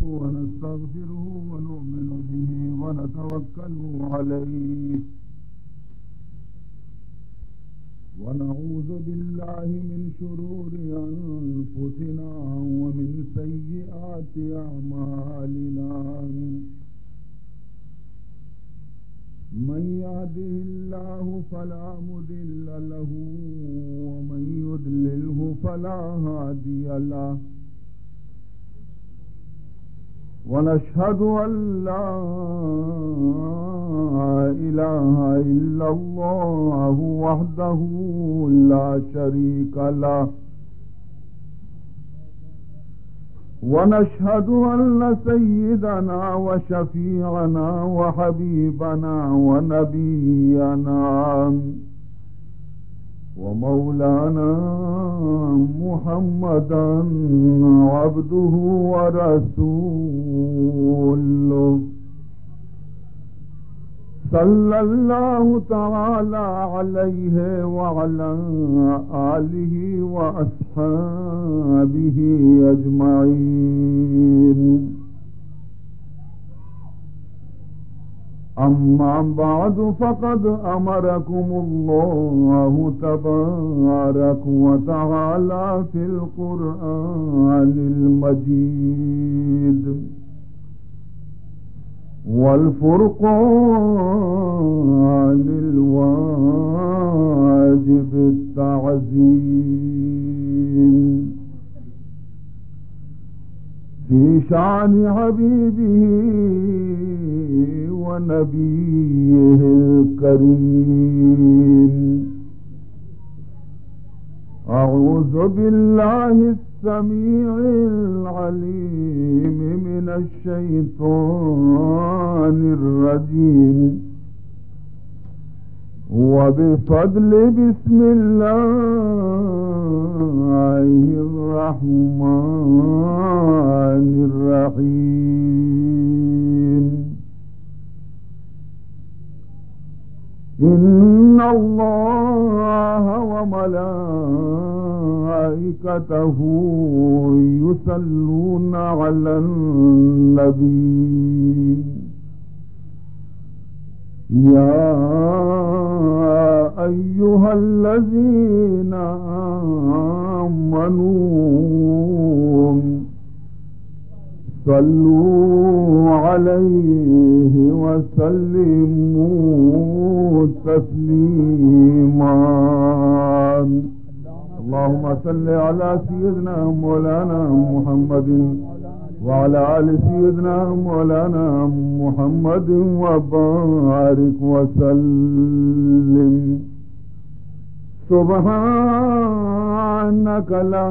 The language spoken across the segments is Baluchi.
ونستغفره ونؤمن به ونتوكل عليه، ونعوذ بالله من شرور أنفسنا ومن سيئات أعمالنا. من يهده الله فلا مضل له، ومن يضلله فلا هادي له. ونشهد أن لا إله إلا الله وحده لا شريك له، ونشهد أن سيدنا وشفيعنا وحبيبنا ونبينا ومولانا محمدا عبده ورسوله، صلى الله تعالى عليه وعلى آله وأصحابه أجمعين. أما بعد، فقد أمركم الله تبارك وتعالى في القرآن المجيد والفرقان الواجب التعظيم في شأن حبيبه ونبيه الكريم. أعوذ بالله السميع العليم من الشيطان الرجيم. وبفضل بسم الله الرحمن الرحيم. إن الله وملائكته يصلون على النبي. يا أيها الذين آمنوا صلوا عليه وسلموا تسليما. اللهم صل على سيدنا مولانا محمد وعلى آل سيدنا مولانا محمد وبارك وسلم. سبحانك لا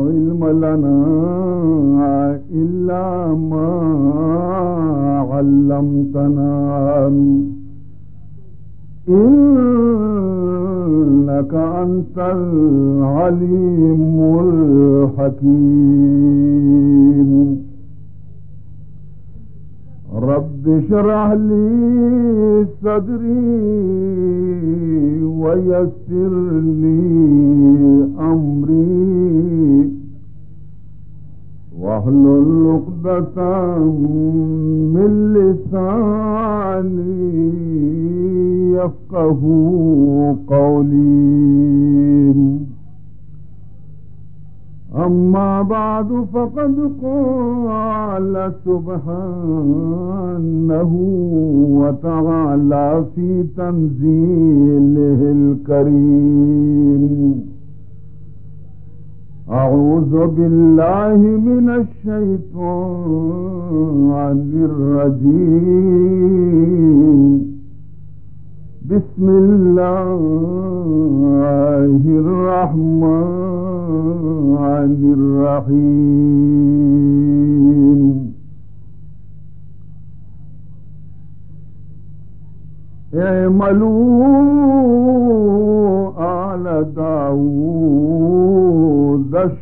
علم لنا إلا ما علمتنا، إنك أنت العليم الحكيم. رب اشرح لي صدري ويسر لي أمري واحلل عقدة من لساني يفقهوا قولي. أما بعد، فقد قال سبحانه وتعالى في تنزيله الكريم: أعوذ بالله من الشيطان الرجيم. بسم الله الرحمن الرحيم. اعملوا آل داود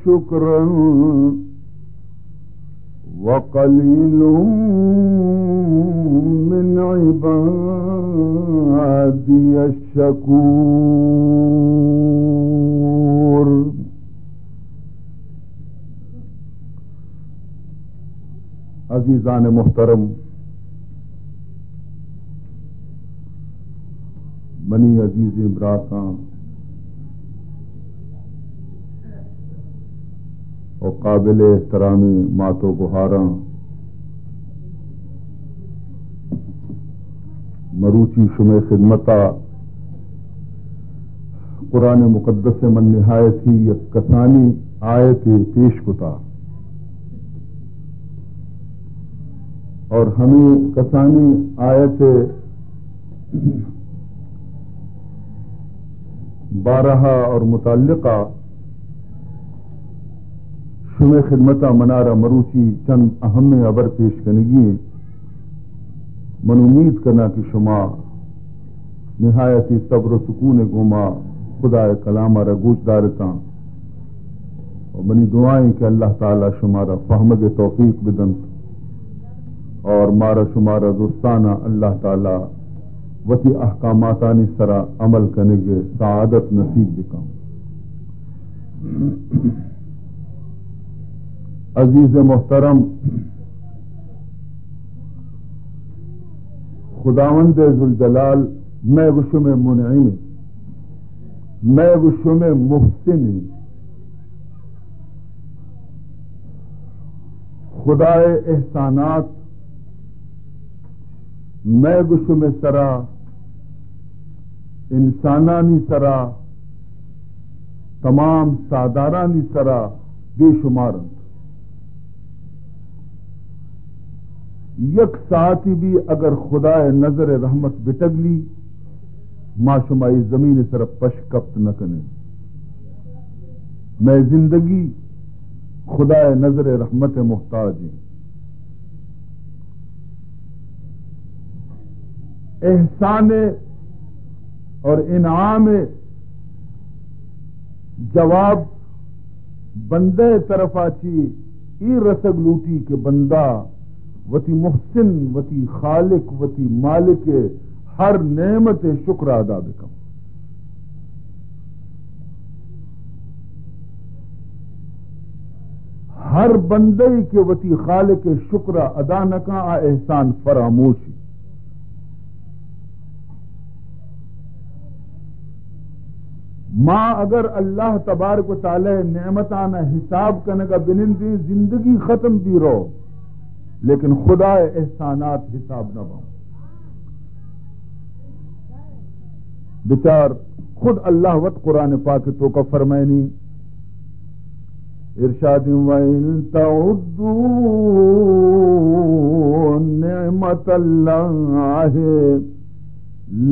شكرا وقليل من عبادي الشكور. عزیزان محترم، منی عزیزیں براتاں و قابل احترامیں مات و گہاراں، مروچی شمئے خدمتا قرآن مقدس ء من نہایت ہی یک کسانی آیتے پیش کتا، اور ہمیں کسانی آیت بارہا اور متعلقہ شمئے خدمتا منارا مروچی چند اہمیں ہبر پیش کنگی ایں۔ من امید کناں کہ شما نہایت ہی صبر و سکون گوما خدائے کلام را گوش دارتاں و منی دعائیں کہ اللہ تعالی شمارا فہمگ توفیق بدنت اور مارا شمارا درستانا اللہ تعالی وتی احکاماتانی سرا عمل کنگ سعادت نصیب بکن۔ عزیز محترم، خداوند ذوالجلال مئے گو شمئے منعم، مئے گو شمئے محسن، خدائے احسانات مئے گو شمئے سرا، انسانانی سرا، تمام ساہدارانی سرا بے شمار انت۔ یک ساعتی بھی اگر خدائے نظر رحمت بٹگلی، ما شما اے زمین سر پش کپت نہ کنیں۔ مئے زندگی خدائے نظر رحمت محتاج ہیں۔ احسان اور انعام جواب بندہ طرفا چی اے رسگ لوٹی کہ بندہ وتی محسن، وتی خالق، وتی مالک ہر نعمت شکر ادا بکن۔ ہر بندے کہ وتی خالق شکر ادا نہ کن، آ احسان فراموشی۔ ما اگر اللہ تبارک و تعالی نعمتانا حساب کنگا بنندیں، زندگی ختم بی رو، لیکن خدا احسانات حساب نہ باں۔ بچار، خود اللہ وت قرآن پاک توکا فرمائنی، ارشاد، وَإِن تَعُدُّوا نِعْمَتَ اللَّهِ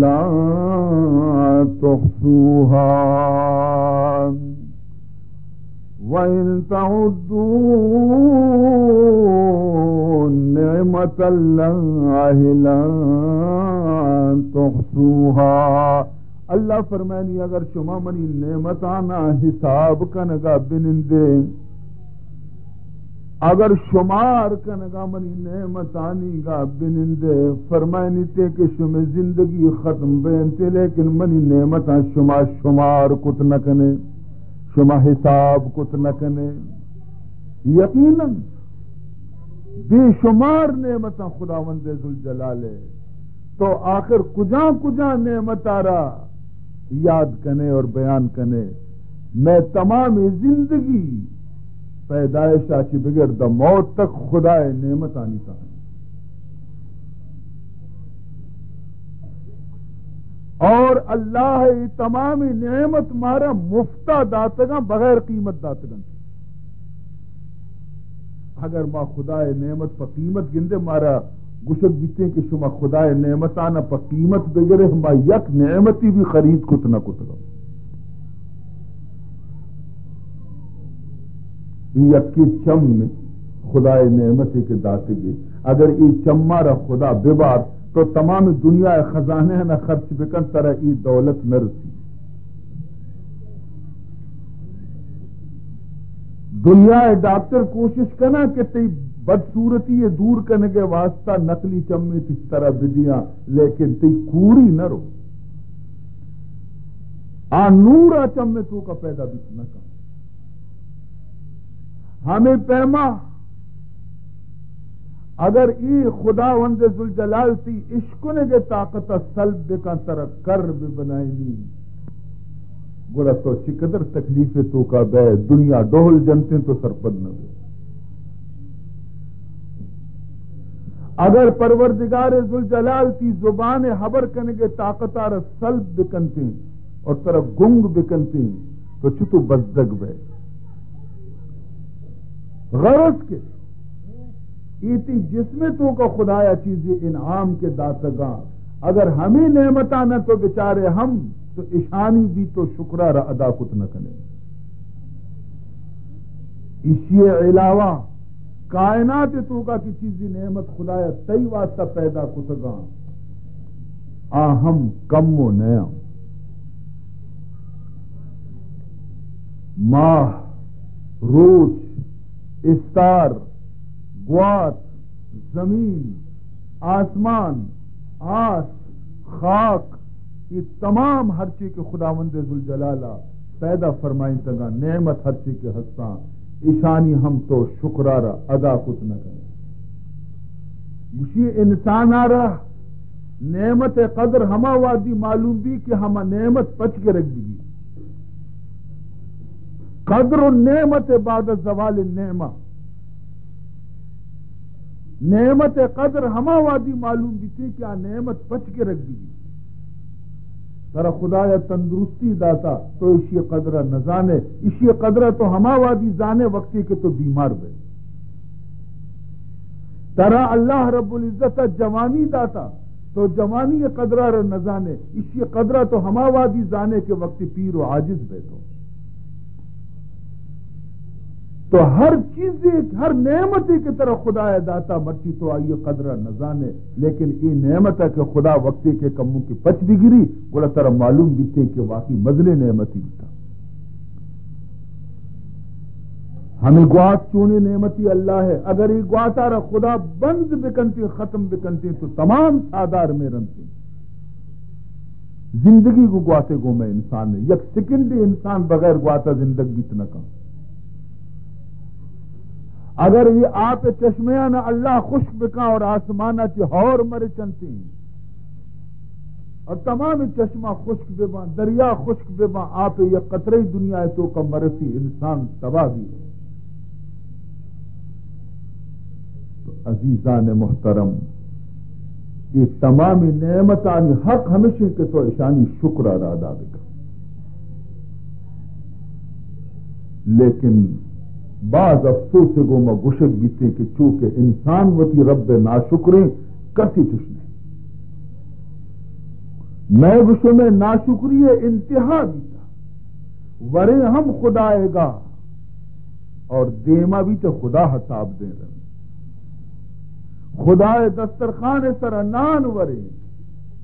لَا تُحْصُوهَا، وَإِن تَعُدُّوا نِعْمَتَ اللَّهِ لَا تُحْصُوهَا۔ اللہ فرمائنی، اگر شما منی نعمتانا حساب کنگا بنندے، اگر شمار کنگا منی نعمتانی گا بنندے، فرمائنی تے کہ شمئے زندگی ختم بینتے، لیکن منی نعمتاں شما شمار کت نہ کنے، شما حساب کت نہ کنے۔ یقیناً بے شمار نعمتاں خداوند ذوالجلال ہے۔ تو آخر کجا کجا نعمت آرا یاد کنے اور بیان کنے؟ مئے تمام زندگی پیدائش آ چی بگر دا موت تک خدائے نعمتانی تہا۔ اور اللہ ای تمام نعمت مارا مفتا داتگاں، بغیر قیمت داتگاں۔ اگر ما خدائے نعمت پہ قیمت گندے، مارا گوشگ بیتیں کہ شما خدائے نعمتانا پہ قیمت بگرے، ما یک نعمتی بھی خرید کت نہ کتگا۔ اے یکے چم خدائے نعمتے کہ داتگے، اگر اے چما را خدا ببار تو تمام دنیا خزانے نا خرچ بکن، ترا اے دولت نہ رسی۔ دنیا ء ڈاکٹر کوشش کناں کہ تئی بدصورتی ء دور کنگ ء واسطہ نقلی چمے تئی سرا بدیاں، لیکن تئی کوری نہ رو، آ نور آ چم ء توکا پیدا بیت نہ کن۔ ہمے پیما اگر ای خداوند ذوالجلال تی اشکنگ طاقت سلب بکن، ترا کر ببنائینی، گڑا تو چقدر تکلیف توکا بے، دنیا ڈول جنتیں تو سرپد نہ بے۔ اگر پروردگار ذوالجلال تی زبان حبر کنگ طاقت آرا سلب بکنتیں اور ترا گنگ بکنتیں تو چتو بزدگ بے؟ غرض کہ ایتی جسم توکا خدایا چیزی انعام کے داتگاں، اگر ہمیں نعمتانا تو بچارے ہم تو اشانی بھی تو شکرا را ادا کت نہ کنے۔ اسی علاوہ کائنات توکا کی چیزی نعمت خدایا تئی واسطہ پیدا کتگاں، آ ہم کم و نیاں۔ ماہ، روچ، استار، گوات، زمین، آسمان، آس، خاک، یہ تمام ہرچی کہ خداوند ذوالجلال ء پیدا فرمائینتگاں، نعمت ہرچی کہ ہستاں، ایشانی ہم تو شکرارا ادا کت نہ کنے۔ گوشی انسان آرا نعمت قدر ہما وادی معلوم بی کہ ہما نعمت پچ گرگ بی۔ قدر النعمت بعد زوال النعمہ۔ نعمت قدر ہما وادی معلوم بیتی کہ آ نعمت پچ گرگ بی۔ ترا خدایا تندرستی داتا، تو اشی قدرا نزانے، اشی قدرا تو ہما وادی زانے وقتی کہ تو بیمار بے۔ ترا اللہ رب العزت جوانی داتا، تو جوانی قدرا را نزانے، اشی قدرا تو ہما وادی زانے کہ وقتی پیر و عاجز بے تو۔ تو ہر چیزے، ہر نعمتے کہ ترا خدایا داتا، مرچی تو آئی قدرا نزانے، لیکن ای نعمتا کہ خدا وقتی کہ کمو کہ پچ بگری، گڑا ترا معلوم بیتے کہ واقعی مزنیں نعمتی بیتا۔ ہمیں گوات چونیں نعمتی اللہ ہے، اگر ای گواتا را خدا بند بکنتے، ختم بکنتے، تو تمام سادار میں رنتے۔ زندگی گو گواتے گو میں انسان نے، یک سیکنڈ انسان بغیر گواتا زندگ بیت نہ کن۔ اگر یہ آپ چشمیاں نہ اللہ خشک بکا اور آسمانا چی ہور مر چنتی اور تمام چشمہ خشک بباں، دریا خشک بباں، آپ یک قطرے دنیا توکا مرسی انسان تباہ بی۔ تو عزیزان محترم، یہ تمام نعمتانی حق ہمیشہ کہ تو اشانی شکر را ادا بکن۔ لیکن باز افسوس گو ما گوشگ بیتے کہ چونکہ انسان وتی رب ناشکریں، کسی چش نہیں۔ میں گوشوں میں ناشکری انتہا بیتا، ورے ہم خدائے گا اور دیما بھی تو خدا حساب دیں رہے۔ خدائے دسترخان سر نان ورے،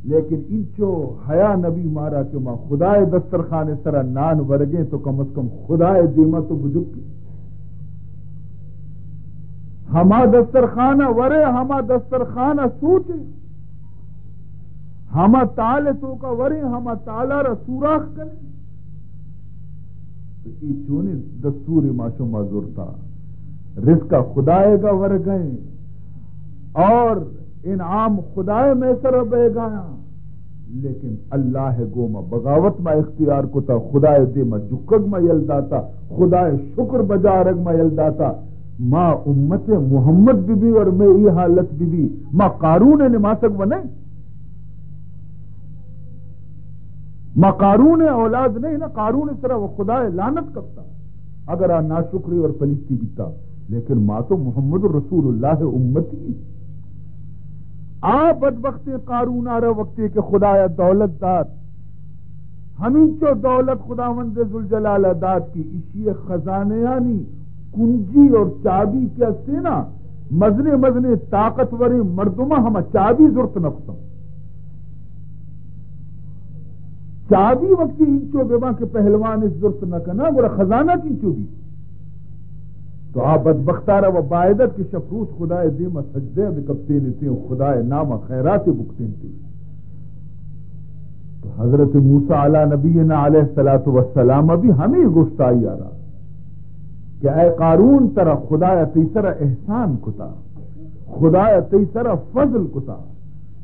لیکن انچو حیا نبی مارا کہ ما خدائے دسترخان سر نان ورگیں تو کم از کم خدائے دیما تو بجکے۔ ہما دسترخان ورے، ہما دسترخان سوچے۔ ہما تال توکا وریں، ہما تالا را سوراخ کنیں۔ تو ای چونیں دستور ما شما زرتا؟ رزق خدائے گا ورگئیں اور انعام خدائے میں سر بیگایا، لیکن اللہ گوما بغاوت ما اختیار کتا، خدائے دیما جکگ ما یل داتا، خدائے شکر بجارگ ما یل داتا۔ ما امت محمد بی بی اور میں ای حالت بی بی، ما قارون نماسگ و نہیں۔ ما قارون اولاد نہیں نا، قارون سرا و خدائے لعنت کپتا۔ اگر آ ناشکری اور پلیتی بیتا، لیکن ما تو محمد رسول اللہ امتی۔ آ بدبخت قارون آرا وقتی کہ خدایا دولت دات، ہمینچو دولت خداوند ذوالجلال ء دات کہ ایشی ء خزانیانی کنجی اور چابی کہ استیں نا، مزنیں مزنیں طاقتوریں مردماں ہما چابی زرت نہ کتاں۔ چابی وقتی انچو بباں کہ پہلوان اش زرت نہ کناں، گڑا خزانہ چنچو بی؟ تو آ بدبختارا و بایدت کہ شپ روچ خدائے دیما سجدہ بکپتینتیں و خدائے ناما خیرات بکتینتیں۔ تو حضرت موسیٰ علی نبینا علیہ الصلوۃ والسلام بھی ہمیں گوشت آئی آرا کہ اے قارون، ترا خدایا تئی سرا احسان کتا، خدایا تئی سرا فضل کتا،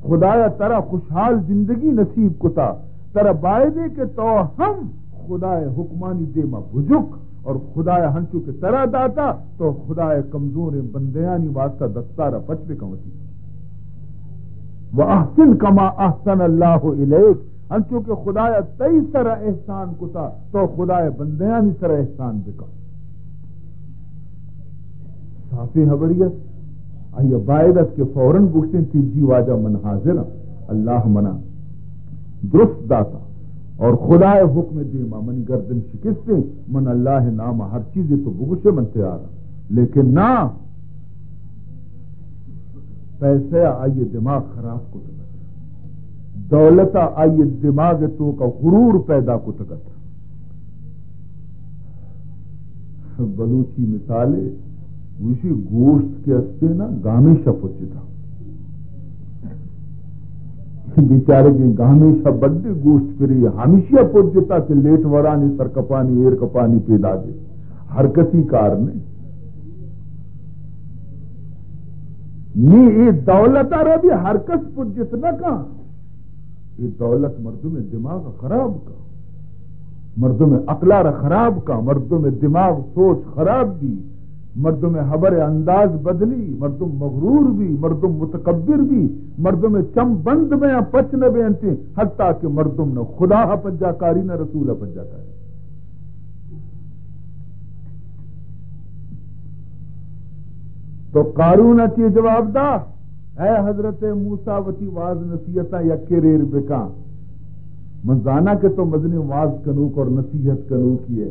خدایا ترا خوشحال زندگی نصیب کتا، ترا بایدے کہ تو ہم خدائے حکمانی دیما بجک، اور خدایا ہنچو کہ ترا داتا، تو خدائے کمزوریں بندیانی واسطہ دستارا پچ بکن وتی۔ و احسن کما احسن اللہ الیک، انچو کہ خدایا تئی سرا احسان کتا، تو خدائے بندیانی سرا احسان بکن۔ صافیں خبری است۔ آئی باید است کہ فوراً گوشتیں، تی جی واجہ، من حاضر ہاں، اللہ منا درست داتا اور خدائے حکم دیما منی گردن شکستیں، من اللہ نام ہر چیزے تو بگوشے من تیار ہاں۔ لیکن نہ، پیسہ آئی دماغ خراب کتگ ات، دولت آئی دماغ توکا غرور پیدا کتگ ات۔ بلوچی مثالے، گوشی گوشت کہ استے نا، گامیشا پچتا۔ بیچارگیں گامیشا بڈے گوشت پری، ہمیشیا پچتا کہ لیٹ ورانی، سرکپانی، ایر کپانی پیداگے۔ ہر کسی کار نے۔ نی اے دولت را بھی ہر کس پجت نہ کن۔ اے دولت مردم دماغ خراب کن، مردم عقل را خراب کن، مردم دماغ سوچ خراب بی، مردم خبر انداز بدلی، مردم مغرور بی، مردم متکبر بی، مردم چم بند بیاں، پچ نہ بیاں، حتی کہ مردم نہ خدا پجا کاری نہ رسول پجا کاری۔ تو قارون ء چے جواب دا؟ اے حضرت موسی، وتی واز نصیحتاں یکے ریر بکاں۔ من زاناں کہ تو مزنیں واز کنوک اور نصیحت کنوکی ہے۔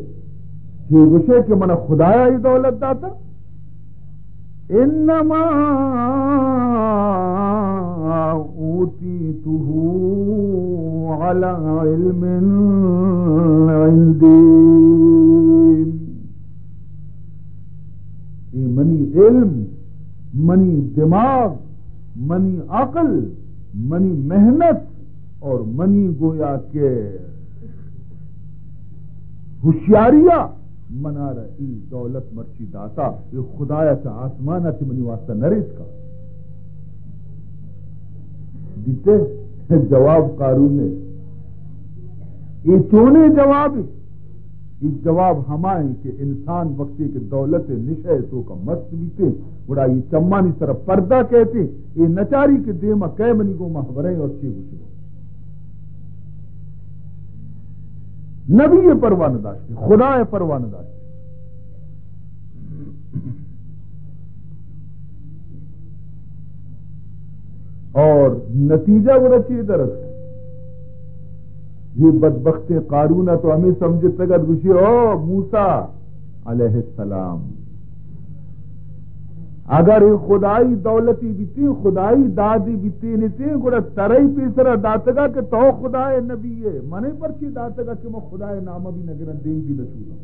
چے گوشے کہ من خدایا ای دولت داتا؟ انما اوتیته علی علم عندی۔ اے منی علم، منی دماغ، منی عقل، منی محنت اور منی گویا کہ ہوشیاریا منارا ای دولت مرچی داتا، اے خدایا چہ آسمانا چہ منی واسطہ نریتکا۔ دیتے جواب قارون نے۔ اے چونے جواب ہے؟ اے جواب ہما ہیں کہ انسان وقتی کہ دولت نشہ توکا مست بیتے، گڑا اے چمانی سر پردہ کہتے، اے نچاری کہ دیما کئے منی گوما خبریں اور چی گوشے۔ نبی پرواہ نہ داشتے، خدا پرواہ نہ داشتے۔ اور نتیجہ گڑا چی درست؟ یہ بدبخت قارون تو ہمیں سمجھتگ ات، گوشی، او موسی علیہ السلام، اگر اے خدائی دولتی بیتیں، خدائی دادی بیتیں، گڑا ترئی پیسرا داتگا کہ تو خدائے نبی ہے، منے پرچی داتگا کہ من خدائے نامہ بھی نگرن، دین بھی نشودن۔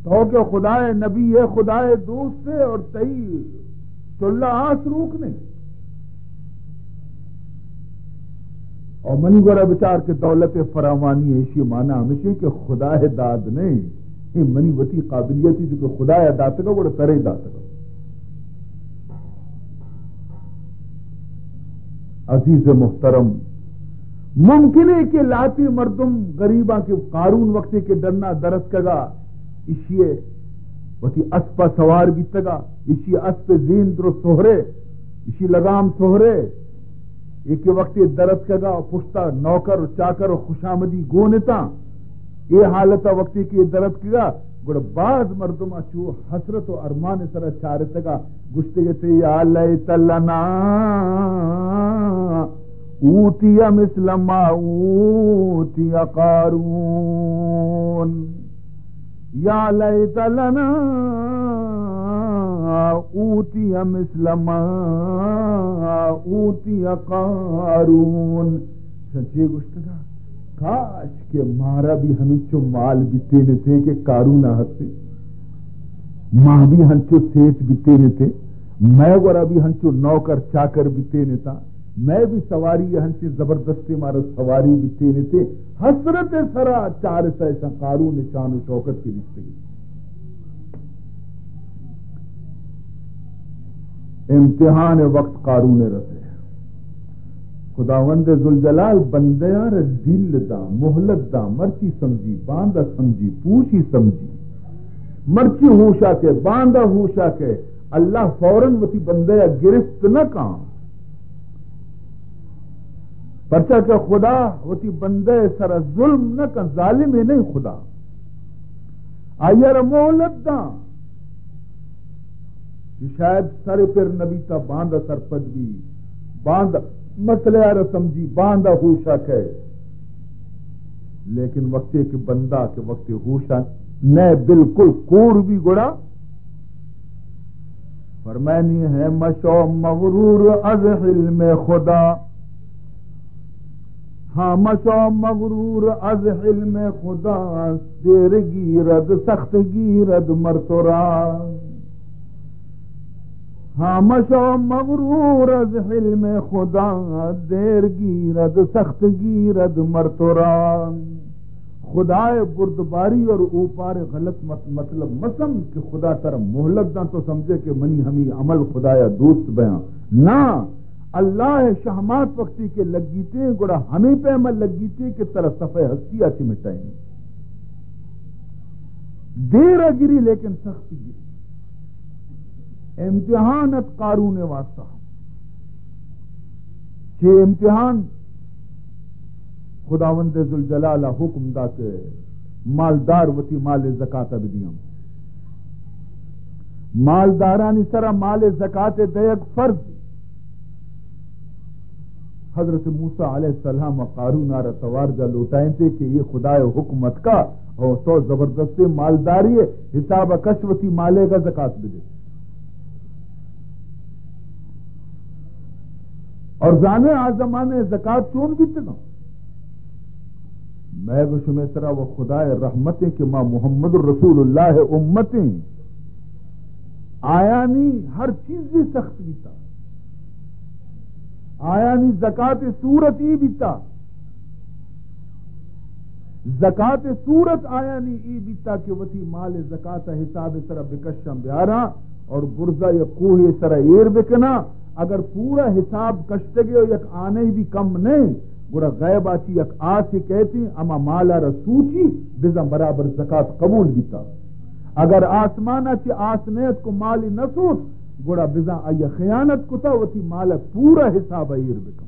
تو کہ خدائے نبی ہے، خدائے دوست ہے، اور تئی چلا آس روک نہیں۔ اور منی گورا بچار کہ دولت فراوانی ہے، ایشی معنی ہمیشہ کہ خدائے داد نہیں، یہ منی وتی قابلیتی، چونکہ خدائے داتگا، گڑا ترے داتگا۔ عزیز محترم، ممکن ہے کہ لاتی مردم غریباں کہ قارون وقتی کہ ڈنا درتکگا، ایشی وتی اسپا سوار بیتگا، ایشی اسپ زیند رو سہرے، ایشی لگام سہرے، ایک وقتی درتکگا پشتا نوکر و چاکر و خوشامدی گونتاں، اے حالتا وقتی کہ درتکگا، گڑا باز مردم چو حسرت و ارمان سرا چارتگا، گوشتگتے، یا لیت لنا اوتی مثل ما اوتی قارون، یا لیت لنا اوتی مثل ما اوتی قارون۔ چے گوشتگا؟ کاش کہ مارا بھی ہمینچو مال بیتینتے کہ قارون ہستے، ما بھی ہنچو سیٹ بیتینتے، مئے گورا بھی ہنچو نوکر چاکر بیتینتا، مئے بھی سواری ہنچی زبردستی مارا سواری بیتینتے۔ حسرت سرا چارتا ایسا قارون شان و شوکت کے دیستے۔ امتحان وقت قارون رسے۔ خداوند ذوالجلال بندیاں را ڈیل داں، مہلت داں، مرچی سمجھی، باندا سمجھی، پوشی سمجھی۔ مرچی ہوشا کے، باندا ہوشا کے، اللہ فوراً وتی بندیا گرفت نہ کاں۔ پرچا کہ خدا وتی بندے سر ظلم نہ کن، ظالمے نہیں خدا۔ آئی ءَ را مہلت داں کہ شاید سر پر نبی تا باندا سرپد بی، باندا مسئلہ ءَ را سمجھی، باندا ہوشا کئے۔ لیکن وقتی کہ بندہ کہ وقتی ہوشا نہ، بالکل کور بی، گڑا فرمانی ہے مشو مغرور از حلم خدا، ہاں مشو مغرور از حلم خدا، دیر گیرد سخت گیرد مر تو را۔ ہاں مشو مغرور از حلم خدا، دیر گیرد سخت گیرد مر تو را۔ خدائے بردباری اور اوپار غلط مت-، مطلب مسم کہ خدا ترا مہلت داں تو سمجھے کہ منی ہمی عمل خدایا دوست بیاں۔ نہ، اللہ شہمات وقتی کہ لگیتے گڑا ہمیں پیما لگیتے کہ ترا صفحہ ہستی آتی مٹائیں۔ دیر گری لیکن سختی گری۔ امتحان ات قارون واسطہ۔ چے امتحان؟ خداوند ذوالجلال حکم دا کہ مالدار وتی مال زکات بدیاں۔ مالدارانی سرا مال زکات دیگ فرض۔ حضرت موسیٰ علیہ السلام قارون آرا توار جا لوٹائیں تھے کہ یہ خدائے حکم اتکا اور تو زبردست مالداری ہے، حساب کش وتی مالے کا زکات بدے۔ اور زانے آ زمانے زکات چون بیتگا؟ میں گو شمے سرا و خدائے رحمتیں کہ ما محمد رسول اللہ امتیں۔ آیانی ہر چیزی سخت بیتا۔ آیانی زکات صورت ای بیتا۔ زکات صورت آیانی ای بیتا کہ وتی مال زکات حساب سرا بکشاں بیاراں اور برزا یک کوہ سرا ایر بکناں۔ اگر پورا حساب کشتگے و یک آنے بھی کم نہیں، گڑا غیب آچی یک آسے کہتی، اما مالا را سوچی، بزاں برابر زکات قبول بیتا۔ اگر آسمانا چی آس نیت کو مالی نسوت، گڑا بزاں آئی خیانت کتا، وتی مالک پورا حساب ایر بکن۔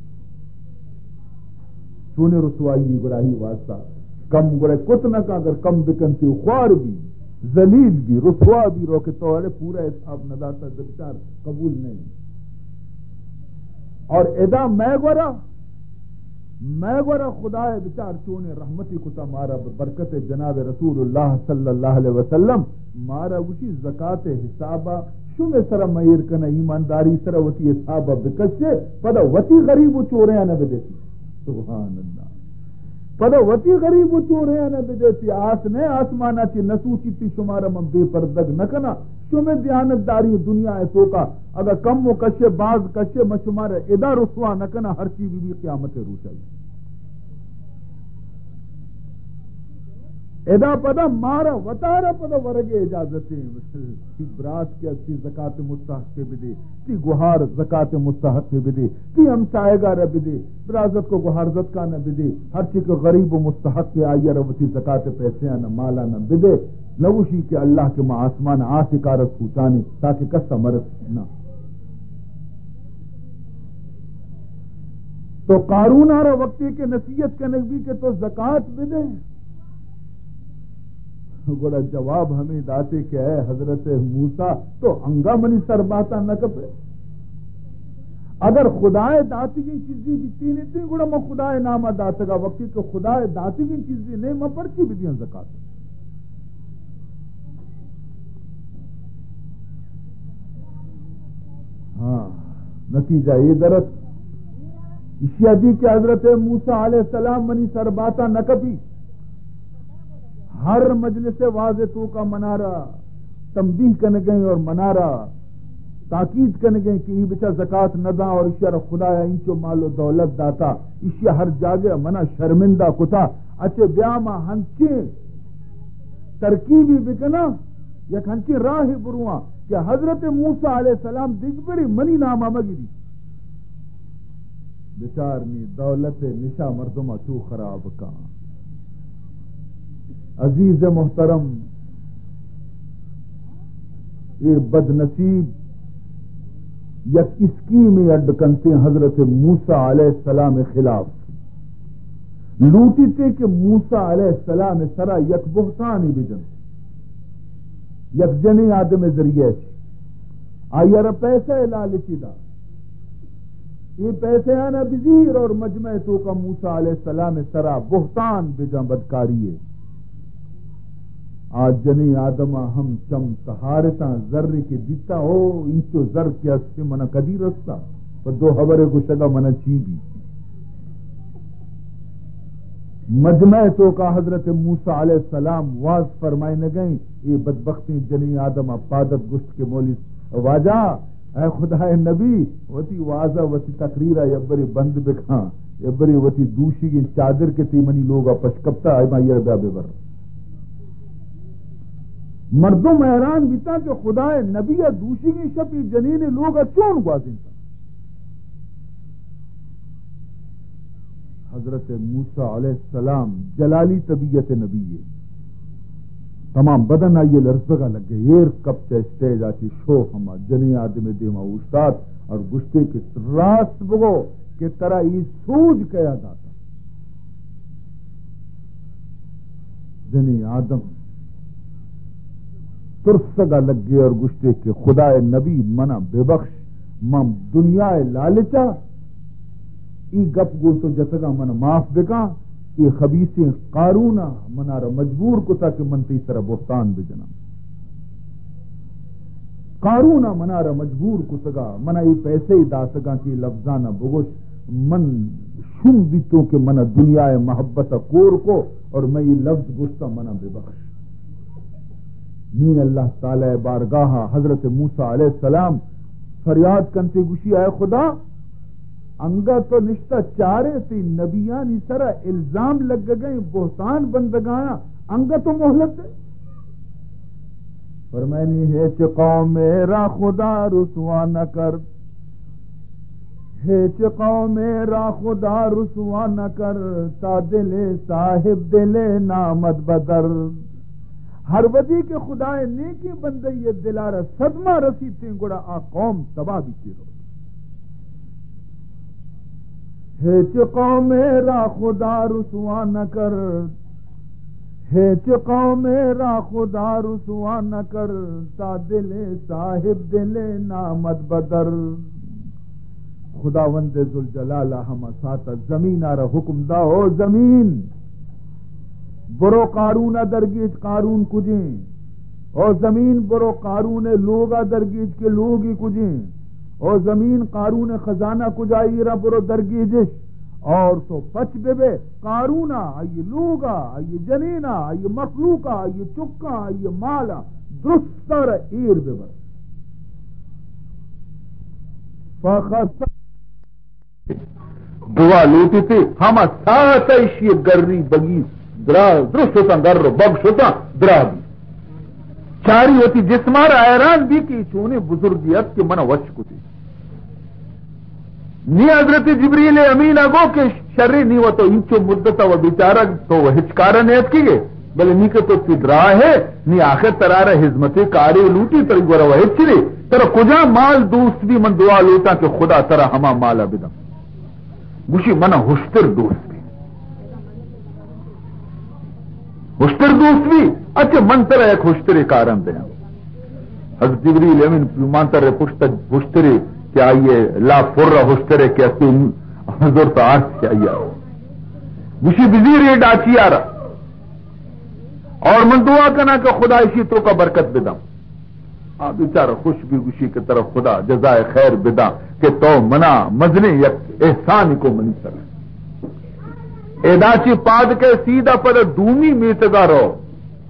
چونیں رسوائی گڑا ہی واسطہ کم گڑا کت نہ کا، اگر کم بکنتی خوار بھی، ذلیل بھی، رسوا بھی، رو کہ تو ارے پورا حساب نہ داتا، بچار قبول نہیں۔ اور ادا میں گورا، میں گورا خدائے بچار چونیں رحمتی کتا مارا، برکت جناب رسول اللہ صلی اللہ علیہ وسلم مارا گوشی زکات حسابا شمے سرا مہیر کنہ، ایمانداری سرا وتی حسابا بکشے، پدا وتی غریب و چوریانا بدیتی۔ سبحان اللہ۔ پدا وتی غریب و چوریانا بدیتی، آس نے آسمانا چی نسوچیتی، شمارا من بے پردگ نکناں۔ شمے دیانتداری دنیا ء توکا اگا کم و کشے، باز کشے، من شمارا ادا رسوا نکناں، ہرچی بی بی قیامت روچا۔ ادا پدا مارا وتارا پدا ورگ اجازت ہیں۔ تی برات کہ تی زکات مستحق بدے، تی گوہار زکات مستحق بدے، تی ہمسائگا را بدے، برازت کو گوہارزت کا نہ بدے، ہرچی کہ غریب و مستحق ہے آئی را وتی زکات پیسے آنا مالا نہ بدے، نوشی کہ اللہ کہ ما آسمان آسے کارت پوچانی تاکہ کسا مرس نہ۔ تو قارون آرا وقتی کہ نصیحت کنگ بی کہ تو زکات بدے، گڑا جواب ہمیں داتے کہ اے حضرت موسیٰ، تو انگا منی سر باتا نہ کپے۔ اگر خدائے داتگیں چیزی بیتی نہیں تھی، گڑا من خدائے ناما داتگا، وقتی کہ خدائے داتگیں چیزی نہیں، من پرچی بدیاں زکات؟ ہاں، نتیجہ یہ درت اشیا دی کہ حضرت موسیٰ علیہ السلام منی سر باتا نہ کپی۔ ہر مجلس واز توکا منارا تنبیہ کنگیں اور منارا تاکید کنگیں کہ یہ بچا زکات نہ داں اور اشیا را خدایا انچو مال و دولت داتا، اشیا ہر جاگہ منا شرمندہ کتا۔ اچھے بیا ما ہنچیں ترکیبی بکنا یک ہنچیں راہے برواں کہ حضرت موسیٰ علیہ السلام دگبرے منی نام ءَ مگری۔ بچار نی دولت ءِ نشہ مردم ءَ چو خراب کاں۔ عزیز محترم، اے بدنصیب یک اسکیمے اڈ کنتیں حضرت موسیٰ علیہ السلام ءِ خلاف۔ لوٹیتے کہ موسیٰ علیہ السلام ءِ سرا یک بہتانے بجنت، یک جنیں آدم ءِ ذریعہ چہ آئی ءَ را پیسہ ءِ لالچے دا۔ اے پیسہ آنا بزیر اور مجمع ءِ توکا موسیٰ علیہ السلام ءِ سرا بہتان بجن، بدکاری ءِ۔ آ جنیں آدم ءَ ہم چم تہارتاں، زرے کہ دیتا، او انچو زر کہ است منا کدی رستا، پہ دو ہبرے گوشگا منا چی بی؟ مجمع ءِ توکا حضرت موسیٰ علیہ السلام واز فرمائینگیں، اے بدبختیں جنیں آدم ءَ پادت گوشت کہ مولوی واجہ، اے خدائے نبی، وتی واز ءَ، وتی تقریر ءَ یبرے بند بکاں، یبرے وتی دوشیگیں چادر کہ تئی منی لوگ ءَ پشکپتا، اے ما ایر بیا ببر۔ مردم حیران بیتاں کہ خدائے نبی ءَ دوشیگیں شپ اے جنین ءِ لوگ ءَ چون گوازینتا؟ حضرت موسیٰ علیہ السلام جلالی طبیعت نبی ءِ، تمام بدن آئی ءَ لرزگا لگے، ایر کپ چہ اسٹیج ءَ چہ شو ہما جنیں آدم ءِ دیما اوشتات اور گوشتے کہ راست بگو کہ ترا اے سوج کیا داتا؟ جنیں آدم ترسگا لگے اور گوشتے کہ خدائے نبی، منا ببخش، من دنیا ءِ لالچا اے گپ گوں تو جتگاں، من معاف بکاں۔ اے خبیثیں قارون ءَ منارا مجبور کتا کہ من تئی سرا بہتان بجناں۔ قارون ءَ منارا مجبور کتگا، منا اے پیسے داتگاں کہ اے لفظانا بگوش، من شوم بیتوں کہ منا دنیا ءِ محبت ءَ کور کو اور من اے لفظ گوشتا، منا ببخش۔ نی اللہ تعالی ءِ بارگاہ ءَ حضرت موسیٰ علیہ السلام فریاد کنتے، گوشی، اے خدا، انگا تو نشتہ چارے، تئی نبیانی سرا الزام لگگئیں، بہتان بندگانا، انگا تو مہلت دے۔ فرمائنی، ہچ قومے را خدا رسوا نکرد، ہچ قومے را خدا رسوا نکرد، تا دل صاحب دل نامد بدرد۔ ہر وھدی کہ خدائے نیکیں بندہ ءِ دل ءَ را صدمہ رسیتیں، گڑا آ قوم تباہ بیتی رو۔ ہچ قومے را خدا رسوا نکرد، ہچ قومے را خدا رسوا نکرد، تا دل صاحب دل نامد بدرد۔ خداوند ذوالجلال ءَ ہما ساعت ءَ زمین ءَ را حکم دا، او زمین، برو قارون ءَ درگیج، قارون کجیں؟ او زمین، برو قارون ءِ لوگ ءَ درگیج کہ لوگی کجیں؟ او زمین، قارون ءِ خزانہ کجا ایر ءَ، برو درگیجش۔ اور تو پچ بہ بے، قارون ءَ، آئی لوگ ءَ، آئی جنین ءَ، آئی مخلوق ءَ، آئی چکاں، آئی مال ءَ درست ءَ را ایر بہ بر۔ فخسف۔ دعا لوٹیتے، ہما ساعت ایشی گری بگی درا، درست شتاں، گر و بگ شتاں، درا بی۔ چاری وتی جسمار حیران بی کہ چونیں بزرگی ات کہ من وش کتی۔ نی حضرت جبریل امین ءَ گو کہ شریں، نی و تو انچو مدت ءَ و بیچارگ تو و ہچ کار ءَ نیتکگ ئے، بلے نی کہ تو تئی دراہ ئے، نی آخر ترا را ہزمت ءِ کارے لوٹی، تئی گورا و ہچ نی، ترا کجا مال دوست بی، من دعا لوٹاں کہ خدا ترا ہما مال ءَ بدنت۔ گوشی، من ءَ ہشتر دوست بی۔ ہشتر دوست بی؟ اچھا، من ترا یک ہشترے کاران دیاں۔ حضرت جبریل امین پیمانتر ءِ پشت ءَ ہشترے کہ آئی ءِ لاپ پر ءَ ہشترے کہ استی زرت آرت کہ آئی ءَ۔ گوشی، بزیر اے ڈاچی ءَ را، اور من دعا کناں کہ خدا ایشی توکا برکت بدنت۔ آ بیچارہ خوش بی، گوشی کہ ترا خدا جزائے خیر بدا کہ تو منا مزنیں یک احسانی کو منی سر۔ ادا چی پاد کے سیدھا پدا دومی میتگا رو،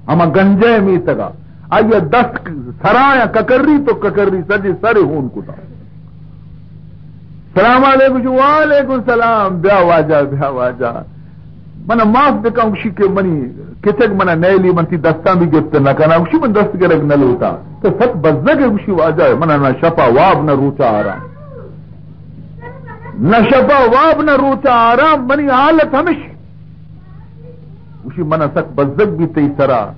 ہما گنجے میتگا۔ آئی دست سرا یا ککری تو ککری سجے سر ہون کتا۔ سلام علیکم، وعلیکم سلام، بیا واجہ، بیا واجہ۔ من معاف بکن، گوشی کہ منی کچک منا نیلی، من تی دستاں بھی گپت نہ کناں۔ گوشی من دست گرگ نہ لوٹاں۔ تو سک بزگ ئے، گوشی واجہ منا نہ شپا واب نہ روچا آرام۔ نہ شپا واب نہ روچا آرام، منی حالت ہمش۔ گوشی منا سک بزگ بھی تئی سرا۔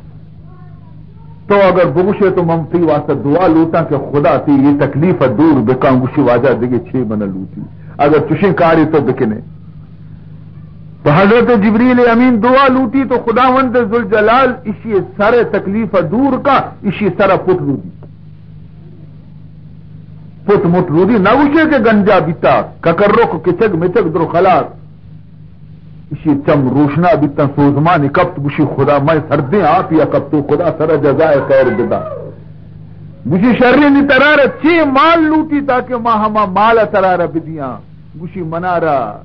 تو اگر بگوشے تو من تئی واسطہ دعا لوٹاں کہ خدا تئی یہ تکلیف دور بکاں۔ گوشی واجہ دگہ چے من لوٹی، اگر چشیں کارے تو بکنے۔ تو حضرت جبریل امین دعا لوٹی تو خداوند ذوالجلال اشی سر تکلیف دور کا، اشی سر پٹ رودی۔ پٹ مٹ رودی، نہ گوشے کہ گنجا بیتا، ککرک، کچگ مچگ در خلاص۔ اشی چم روشنا بیتاں، سوزمانی کپت، گوشی خدا، مئے سردیں آپ یا کپت، تو خدا سر جزائے خیر بدا۔ گوشی شریں، نی ترارا چے مال لوٹی تاکہ ما ہما مال ترارا بدیاں؟ گوشی منارا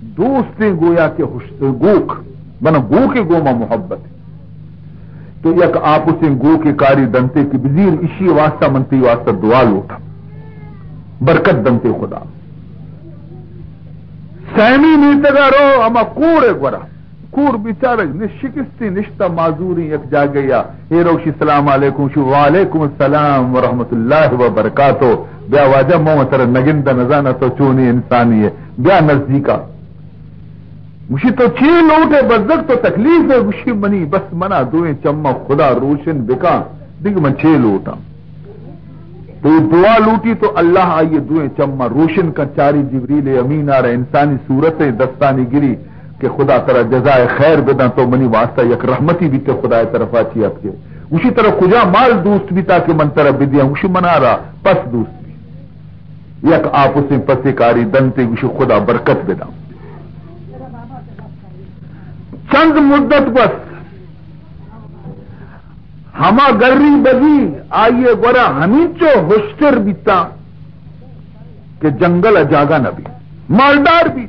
دوستیں گویا کہ ہشت، گوک، من گوکے گوما محبت۔ تو یک آپسیں گوکے کاری دنتے کہ بزیر، اشی واسطہ من تی واسطہ دعا لوٹاں، برکت دنتے خدا۔ سیمی میتگا رو ہما کور گورا۔ کور بیچارگ نشکستی نشتہ معذوری یک جاگہ یا۔ اے روشی سلام علیکم شو، وعلیکم السلام ورحمت اللہ وبرکاتہ۔ بیا واجہ، مو تر نگندہ، نزانہ تو چونی انسانی ہے، بیا نزدیکا۔ گوشی تو چے لوٹے بزگ، تو تکلیف ہے؟ گوشی منی بس منا دوئیں چماں خدا روشن بکاں، دگہ من چے لوٹاں؟ تو دعا لوٹی تو اللہ آئی دوئیں چماں روشن کن، چاری جبریل امین آرا انسانی صورت دستانی گری کہ خدا ترا جزائے خیر بداں، تو منی واسطہ یک رحمتی بیتے خدائے طرفا چی اتکے۔ گوشی ترا کجا مال دوست بیتا کہ من ترا بدیاں؟ گوشی منارا پس دوست بی۔ یک آپسیں پسے کاری دنتے، گوشی خدا برکت بداں۔ چند مدت گوست، ہما گری بگی آئی گورا ہمینچو ہشتر بیتا کہ جنگل جاگہ نہ بی، مالدار بی۔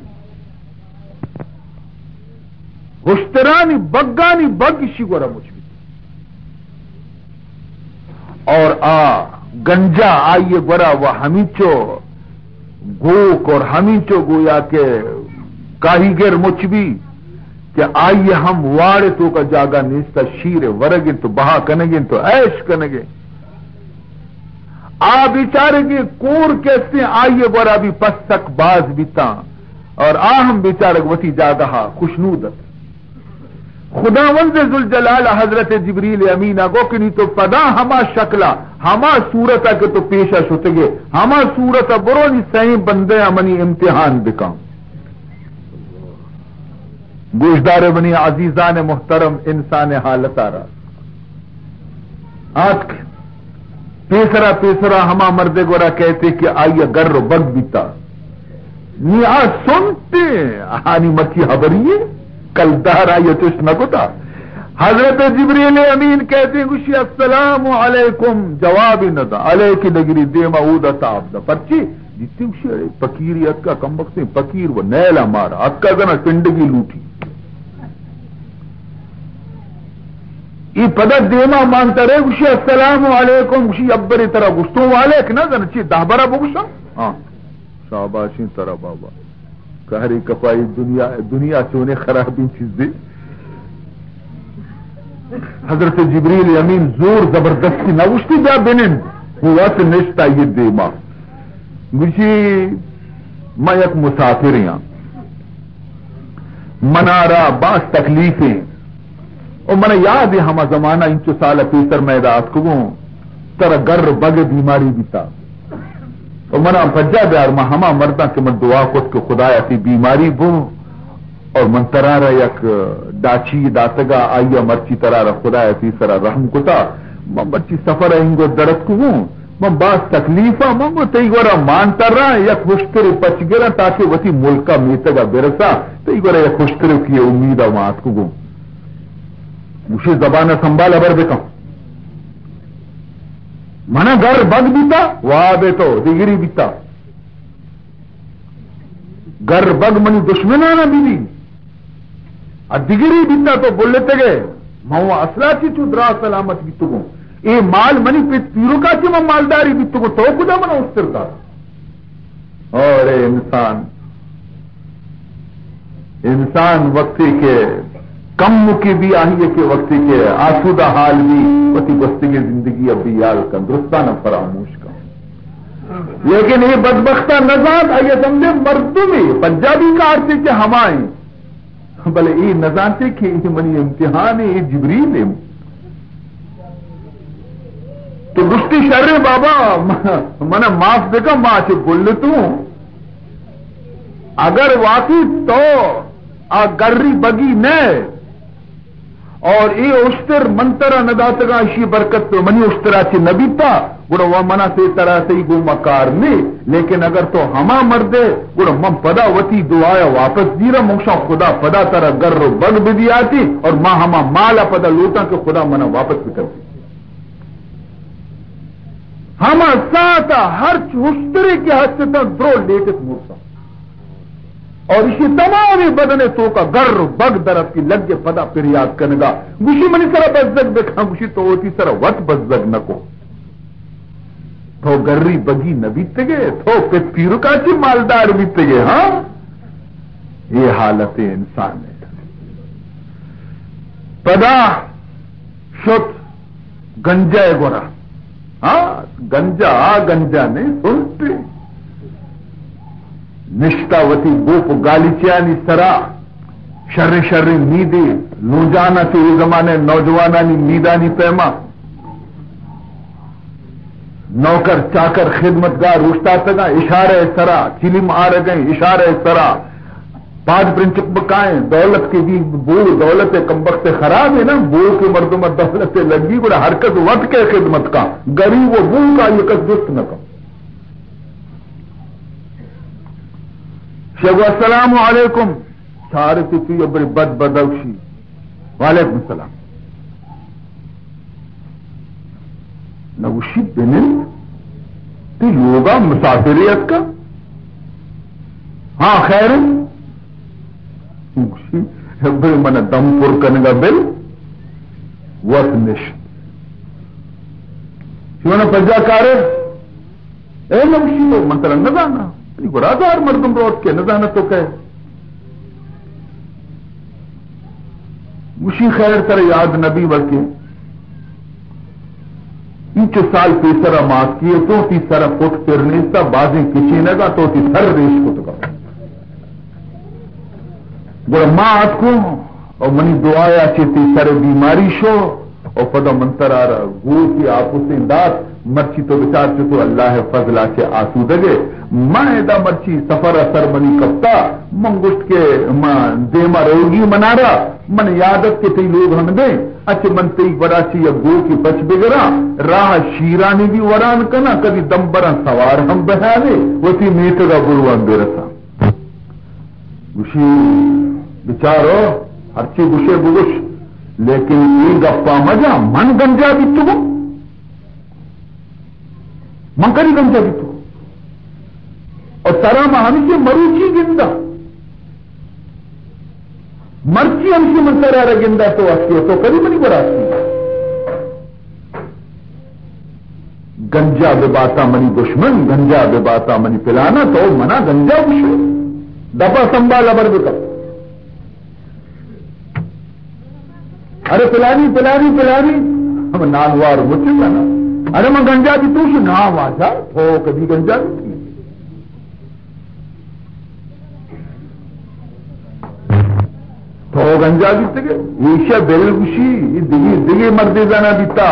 ہشترانی بگانی بگ اشی گورا مچ بیت۔ اور آ گنجا آئی گورا و ہمینچو گوک اور ہمینچو گویا کہ کاہیگر مچ بی کہ آئی ہم واڑے توکا جاگہ نیستا، شیر ورگ انت تو بہا کنگ انت تو عیش کنگ انت۔ آ بیچارگیں کور کہ استیں، آئی گورا بھی پس سک باز بیتاں اور آ ہم بیچارگ وتی جاگہا خوشنود ات۔ خداوند ذوالجلال حضرت جبریل امین ء گو کہ نی تو پدا ہما شکل ء، ہما صورت ء کہ تو پیش ء شتگ ئے، ہما صورت ء برو نی سئیں بندیاں منی امتحان بکن۔ گوشدار منی عزیزان محترم، انسان حالت ء را آتک۔ پیسرا پیسرا ہما مردے گورا کئیت کہ آئی ء گر و بگ بیتا۔ نی آ سنتے، آنی مرچی ہبری ئے، کلدار آئی ء چش نہ کتا۔ حضرت جبریل امین کئیت گوشی، السلام علیکم، جوابی نہ دا، علیکی نگری، دیما اودا تاب دا۔ پرچی؟ دیتی گوشی، اڑے پکیری اتکا، کمبختیں پکیر و نیلا مارا، اتکا زنا کنڈگی لوٹی۔ ای پدا دیما مانترے، گوشی، السلام علیکم، گوشی، ابرے ترا گوشتوں وعلیک نہ زن، چی دہ برا بگوشاں؟ ہاں، شاباشیں ترا بابا۔ کہری کپائی دنیا، دنیا چونے خرابیں چیزے۔ حضرت جبریل امین زور زبردستی نہ گوشتی، بیا بنند۔ وہ وقت نشتا یہ دیما۔ گوشی، ما یک مسافرے آں۔ منارا باز تکلیفیں۔ و منا یاد ہے ہما زمانہ انچو سال پیسر میں ادا آتکگوں، ترا گر بگ بیماری بیتا۔ و منا پجا بیار، ما ہما مرداں کہ من دعا کت کہ خدایا تی بیماری بو، اور من ترارا یک ڈاچی داتگا، آئیا مرچی ترارا خدایا تی سرا رحم کتا، من مرچی سفر انگو درتکگوں۔ من باز تکلیفا، من گو تئی گورا مان تراں، یک ہشترے پچ گراں تاکہ وتی ملکا میتگا برساں، تئی گورا یک ہشترے کی امیدا من آتکگوں۔ گوشی زبان سنبھال ہبر بکن۔ منا گر بگ بیتا، واب تو دگری بیتا۔ گر بگ منی دشمنانا بی بی۔ ء دگری بیتا تو بلتگ ئے، من و اصلا چی چو دراہ سلامت بیتگوں۔ اے مال منی پت پیرکا چی من مالداری بیتگوں، تو کجا من استر دار؟ اور اے انسان، انسان وقتی کہ کم مکی بی، آہی کہ وقتی کہ آسودہ حال بی، وتی گوستگیں زندگی ءَ بے ہیال کن، درستاں فراموش کن۔ لیکن اے بدبخت ءَ نزانت، آئی ءَ سمجھے مردمے، پنجابی کارتے کہ ہمائیں، بلے اے نزانتے کہ اے منی امتحان اے، اے جبریل اے۔ تو گشتی، شریں بابا، من ءَ معاف بکن، ما چہ گلتوں۔ اگر واقعی تو آ گری بگی نہ اور اے اشتر من ترا نہ داتگاں، اشی برکت تو منی اشترا چہ نہ بیتا، گڑا و منا سے ترا تئی گوما کار نے۔ لیکن اگر تو ہما مردے، گڑا من پدا وتی دعایا واپس دیرا، من گشاں خدا پدا ترا گر و بگ بدیاتی اور ما ہما مالا پدا لوٹاں کہ خدا منا واپس بکنتی۔ ہما ساعتا ہرچ اشترے کہ ہستتاں، درو لیٹت مرتاں۔ اور اشی تمامیں بدن توکا گر و بگ در اتکی، لگے پدا پریات کنگا۔ گوشی، منی سرا بزگ بکن۔ گوشی، تو وتی سرا وت بزگ نکو۔ تو گری بگی نہ بیتگے، تو پت پیرکا چی مالدار بیتگے، ہاں؟ اے حالت انسان ہے۔ پدا شت گنجا ءِ گورا۔ ہاں، گنجا، آ گنجا نے، سنٹ۔ نشتا وتی گوپ و گالیچیانی سرا، شریں شریں میدے، لونجانا چو اے زمانے نوجوانانی میدانی پیما۔ نوکر چاکر خدمتگار اوشتاتگاں، اشارہ ءِ سرا، چلم آرگیں اشارہ ءِ سرا، پاد پرنچک بکائیں، دولت کے دی بو، دولت کمبخت خراب ہے نا، بو کے مردم دولت لگی، گڑا ہر کس وت کے خدمت کا، غریب و بو کا یہ کس دوست نہ کا۔ شگو السلام علیکم، چارتی تو یہ بڑی بد بدوشی، وعلیکم السلام۔ نہ گوشی، بنند، تئی لوگا مسافرے اتکا؟ ہاں، خیر انت۔ گوشی، بل من دم پر کنگا بل، وت نشت۔ چون پجا کارے؟ اے نہ گوشی، تو من ترا نہ زاناں۔ منی گورا ہزار مردم روت کہ نہ زاناں تو کئے۔ گوشی، خیر ترا یاد نہ بی، بلکہ اینچو سال پیسرا مات کیے تو تی سرا فٹ پر نیستا، بازیں کچینگا تو تی سر ریش کتگا۔ گڑا ما اتکوں او منی دعایا چہ تی سر بیماری شو، او پدا من ترا را گوکی آپسیں دات۔ مرچی تو بچار چتو اللہ ءِ فضلا چہ آسودگ ئے۔ ما ادا مرچی سفر ءَ سر منی کپتا، من گوشت کہ ما دیما روگی منارا، من یاد ات کہ تئی لوگ ہمدیں، اچ من تئی گورا چہ یک گوکی پچ بگراں، راہ شیرانی بھی وران کناں، کدی دمبراں سوار ہم بہانے، وتی میتگا برواں برساں۔ گوشی، بچارو، ہرچی گوشے بگوش، لیکن اے گپا مجا، من گنجا بیتگوں؟ من کدی گنجا بیتگوں؟ اور ترا ما ہمیشہ مروچی گندا، مرچی ہمیشہ من ترا را گندا تو اتکے، تو کدی منی گورا اتکے؟ گنجا بہ باتا منی دشمن، گنجا بہ باتا منی پلانا، تو منا گنجا گوشے؟ دپا سنبھال، ہبر بکن۔ ارے پلانی، پلانی، پلانی، ہم نانوار مچ کنا۔ ارے من گنجا بیتوں؟ نا واجہ، تو کدی گنجا بیتی؟ تو گنجا بیتگے؟ ایشا بل گوشی، اے دگی، دگی مردے زانا بیتا۔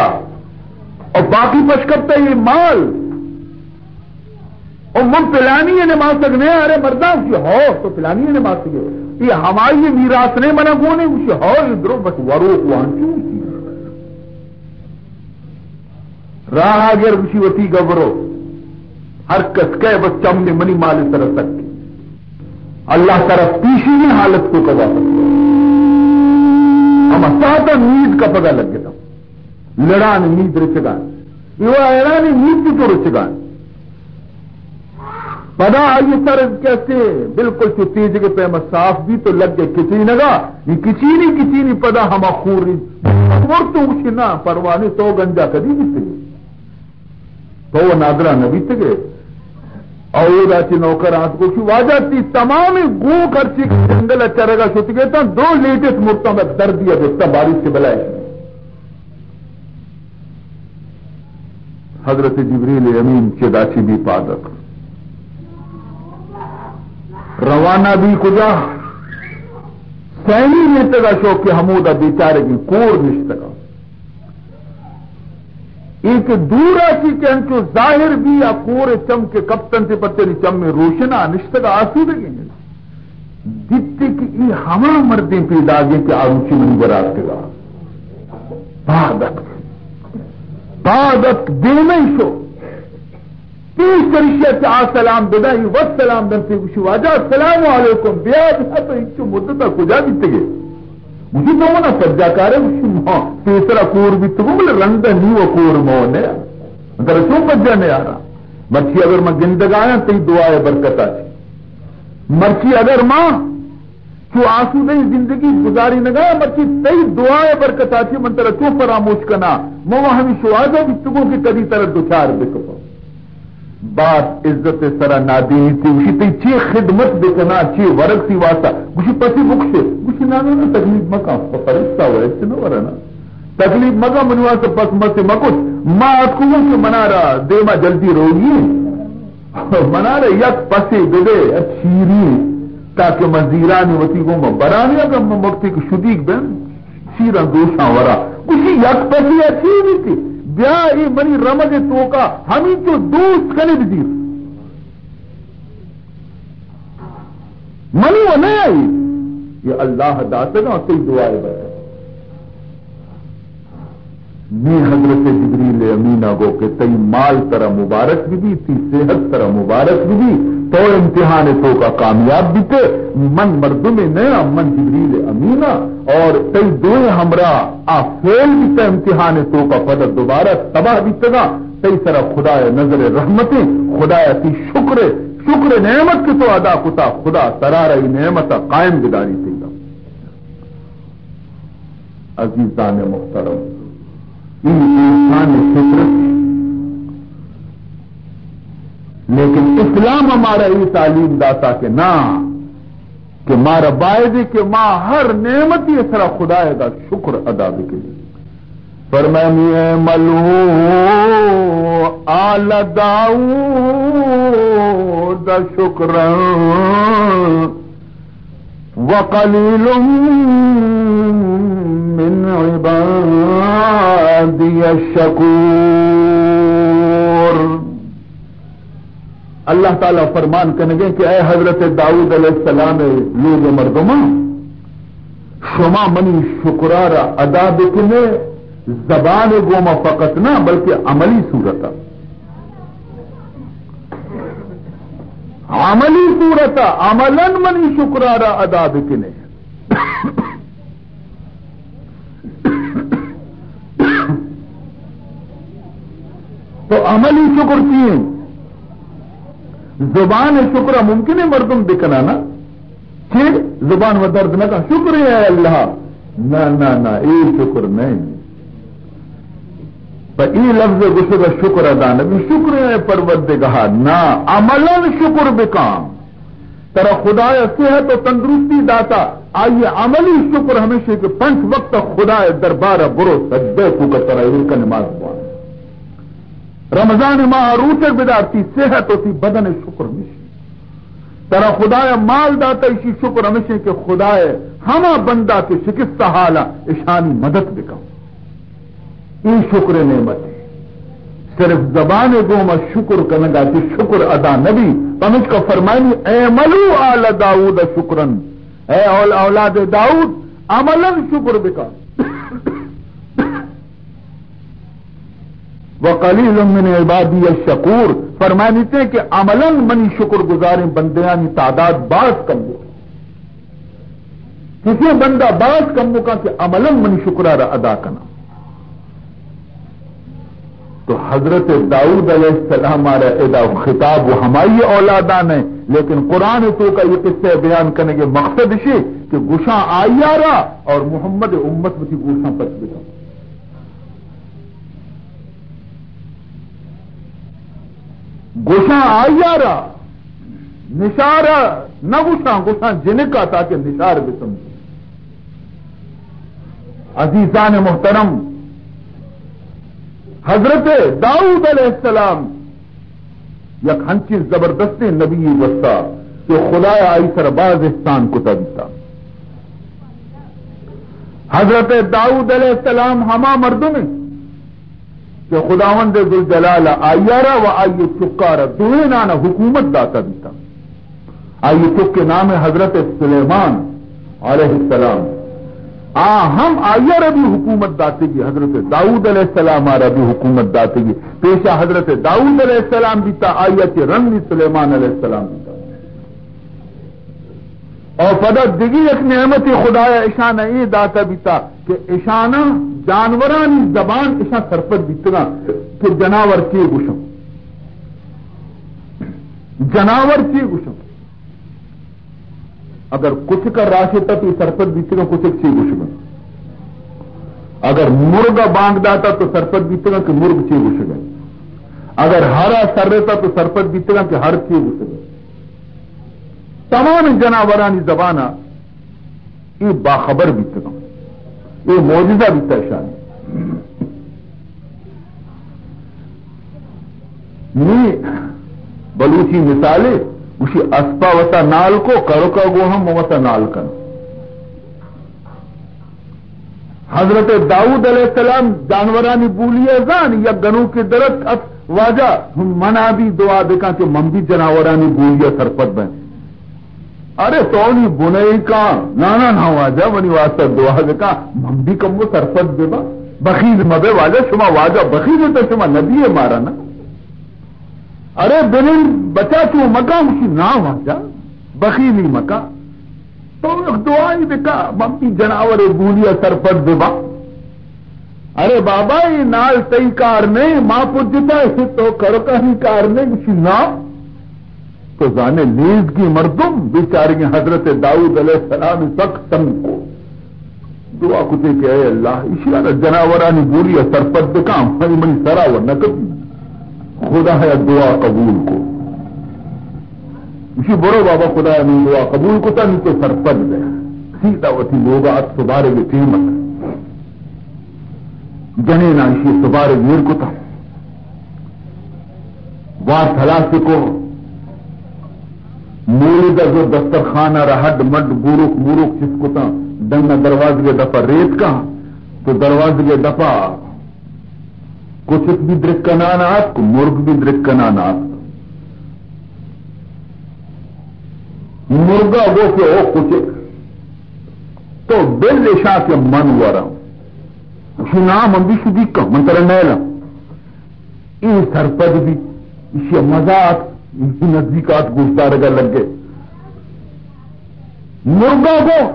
اور باقی پشکپتا یہ مال۔ اور من پلانی نماسگ نے، ارے مرداں گوشی، ہو، تو پلانی نماسگے۔ یہ ہمائی میراث نے منا گونے، گوشی، ہو، یہ درو بس وروک وانچو گوشی۔ راہ گر گوشی وتی گبرو، ہر کس کئے بس چم نے منی مال سر سک۔ اللہ طرف پیشی حالت کو کبا۔ ہم ساتا نید کپگا لگتا، لڑان نید رچگان، ایوا ایرانی نید تو رچگان۔ پدا آئی سر کسے بالکل چو تیجگ پیم صاف بی تو لگے کچینگا، نی کچینی کچینی پدا ہما خوری مرتو گوشی نا پروانے تو گنجا کدی بیتگے؟ تو و نادرا نہ بیتگے؟ اودا چہ نوکر آتک، گوشی، واجہ، تئی تمامیں گوک ہرچی کہ جنگل ء چرگ ء شتگ اتاں، درو لیٹ ات مرتاں، بس دردی ء گپتاں، بارش چہ بلائش۔ حضرت جبریل امین چدا چہ بی پاد ات۔ روانہ بی کجا؟ سیمی میتگ ء شو کہ ہمودا بیچارگیں کور نشتگ ء۔ اے کہ دور ء چی کہ انچو ظاہر بی، آ کور ء چم کہ کپت انت، پہ تئی چم ء روشن ء نشتگ ء آسودگیں انت۔ دیتی کہ اے ہما مردیں پیداگیں کہ آ روچی منی گورا اتکگ ء۔ پاد اتک، پاد اتک، دیم ء شو۔ پیش ترشی ء چہ آ سلام بدائی، وت سلام دنت، گوشی، واجہ السلام علیکم، بیا بیا، تو انچو مدت ء کجا بیتگے؟ گوشی، تو منا سجا کارے؟ گوشی، ما پیسرا کور بیتگوں، بلے رندا نی و کور مو نے۔ ترا چون پجا نیارا؟ مرچی اگر ما گندگ آیاں تئی دعا ء برکت ء چہ۔ مرچی اگر ما چو آسودہیں زندگی گزارینگ ء آیاں، مرچی تئی دعا ء برکت ء چہ من ترا چون فراموش کناں؟ ما و ہمے شوہاز ء بیتگوں کہ کدی ترا دچار بکپاں۔ باز عزت ء سرا نادینی تی، گوشی، تئی چے خدمت بکناں، چے ورگ تی واسطہ؟ گوشی، پسی بکشے۔ گوشی، نا، نا، نا، تکلیف مکن، فرشتہ و ہچ نہ ورنا۔ تکلیف مکن، منی واسطہ پس مسے مکش۔ ما اتکگوں کہ منارا دیما جلدی روگی۔ منارا یک پسے بدے، شیریں، تاکہ من زیرانی وتی گوما برانی، اگاں من وقتی کہ شدیگ بین، شیراں دوشاں ورا۔ گوشی، یک پسے ء چی بیتی؟ بیا اے منی رمگ ء توکا ہمینچو دوست کنے بزیر۔ منی و نہ آئی، یہ اللہ داتگاں تئی دعائے برکت۔ نی حضرت جبریل امین ء گو کہ تئی مال ترا مبارک بہ بی، تئی صحت ترا مبارک بہ بی، تو امتحان ء توکا کامیاب بیتے۔ من مردمے نیاں، من جبریل امین آں، اور تئی دوئیں ہمراہ آ فیل بیتہ امتحان ء توکا، پدا دوبارہ تباہ بیتگاں۔ تئی سرا خدایا نظر رحمتیں، خدایا تئی شکر، شکر نعمت کہ تو ادا کتا، خدا ترارا ای نعمت قائم بداری تئی دا۔ عزیزان محترم، این انسان فطرت ہے، لیکن اسلام ہمارا یہ تعلیم داتا کہ نہ، کہ مارا باید کہ ما ہر نعمتی سرا خدای دا شکر ادا بکنی۔ فرمانی، اعملوا آل داؤد شکرا وقلیل من عبادی الشکور۔ اللہ تعالی فرمان کنگے کہ اے حضرت داؤد علیہ السلام لوگ مردمان، شما منی شکرارا ادا بکنے، زبان گوما فقط نہ، بلکہ عملی صورتا۔ عملی صورت ء عملاً منی شکرارا ادا بکنے۔ تو عملی شکر چی انت؟ زبان شکر ممکن ہے مردم بکنا نا؟ چی؟ زبان و درد نہ کن، شکر ہے اے اللہ۔ نہ، نہ، نہ، اے شکر نہیں۔ پہ اے لفظ گوشگ شکر ادا نبی، شکر ہے پروردگار۔ نہ، عملاً شکر بکن۔ ترا خدایا صحت و تندرستی داتا، آئی عملی شکر ہمیشہ کہ پنچ وقت خدایا دربارا برو، سجدہ کو کہ ترا ایرکا نماز بوان۔ رمضان ماہ روچگ بدار، تی صحت و تی بدن شکر مشی۔ ترا خدایا مال داتا، اشی شکر ہمیشہ کہ خدایا ہما بندہ کہ شکستہ حالا اشانی مدد بکن۔ اے شکر نعمت ہے۔ صرف زبان گوما شکر کنگا کہ شکر ادا نبی، پمشکا فرمانی، اعملوا آل داؤد شکرا، اے اول-، اولاد داؤد، عملاً شکر بکن۔ وقلیل من عبادی الشکور، فرمانیتے کہ عملاً منی شکر گزاریں بندیانی تعداد باز کم بو۔ کسے بندہ باز کم بکن کہ عملاً منی شکرارا ادا کنا۔ تو حضرت داؤد علیہ السلام آرا ادا خطاب و ہمائی اولادان ہے، لیکن قرآن توکا یہ قصہ بیان کنگے مقصد شے کہ گشاں آئی آرا اور محمد امت وتی گوشاں پچ بکن۔ گوشاں آئی آرا نشار نہ گوشاں، گوشاں جنکا، تاکہ نشار بہ سمجھے۔ عزیزان محترم، حضرت داؤد علیہ السلام یک ہنچیں زبردستیں نبی گوستا کہ خدایا آئی سر باز احسان کتا بیتا۔ حضرت داؤد علیہ السلام ہما مردم انت کہ خداوند ذوالجلال آئی را و آئی چکا را دوئینان حکومت داتا بیتا۔ آئی چک نام حضرت سلیمان علیہ السلام۔ آ ہم آئی را بھی حکومت داتگی، حضرت داؤد علیہ السلام را بھی حکومت داتگی۔ پیشا حضرت داؤد علیہ السلام بیتا، آئی چہ رندی سلیمان علیہ السلام بیتا۔ اور پدا دگی یک نعمت خدایا اشان اے داتا بیتا کہ اشانا جانورانی زبان اشان سرپد بیتگا کہ جناور چی گوشن، جناور چی گوشن۔ اگر کچک راشتا تو سرپد بیتگا کچک چی گوشگا۔ اگر مرگ بانگ داتا تو سرپد بیتگا کہ مرگ چی گوشگا۔ اگر ہرا سرتا تو سرپد بیتگا کہ ہر چی گوشگا۔ تمام جناورانی زبانا اے باخبر بیتگاں۔ اے معجزہ بیتا اشانی۔ نی بلوچی مثالے، گوشی اسپا وتا نال کو، کڑکا گو ہم وتا نال کن۔ حضرت داؤد علیہ السلام جانورانی بولی ء زان، یک گنوکے درت ات، واجہ منا بھی دعا بکن کہ من بھی جناورانی بولی ء سرپد بیں۔ ارے تو نی بنئی کن، نا نا نا واجہ منی واسطہ دعا بکن، من بھی کمو سرپد ببا۔ بخیل مبے واجہ، شما واجہ بخیل تو شما نبی مارا نا۔ ارے بنین بچا چو مکن، گوشی نا واجہ بخیلی مکن۔ تو یک دعائی بکا، من بھی جناور بولی ء سرپد ببا۔ ارے بابا، اے نال تئی کار نہیں، ما پجتا ہے، تو کڑکانی کار نہیں، گوشی نا۔ تو زانے لیزگی مردم بیچارگی حضرت داؤد علیہ السلام سک تنگ کو۔ دعا کتے کہ اے اللہ، اشیارا جناورانی بولی ء سرپد بکن، منی، منی سرا و نکپی۔ خدایا دعا قبول کو۔ گوشی برو بابا، خدایا منی دعا قبول کتا، نی تو سرپد بے۔ سیدھا وتی لوگا ات، سبارے کے ٹیم ات۔ جنینا اشی سبارے گیر کتا۔ وارت ہلاس کو۔ مولد ء زو دسترخان ء را ہڈ مڈ بوروک موروک چست کتاں۔ ڈن ء دروازگ ء دپ ء ریتکاں تو دروازگ ء دپ ء کچک بھی درکنان آتک، مرگ بھی درکنان آتک۔ مرگا گو کہ او کچک، تو بل اشاں کہ من وراں۔ گوشی نا، من بھی شدیکاں، من ترا نیلاں۔ اے سرپد بیت، ایشی ء مزہ آت، ایشی نزدیک آت، گوشدارگ ء لگے۔ مرگا گو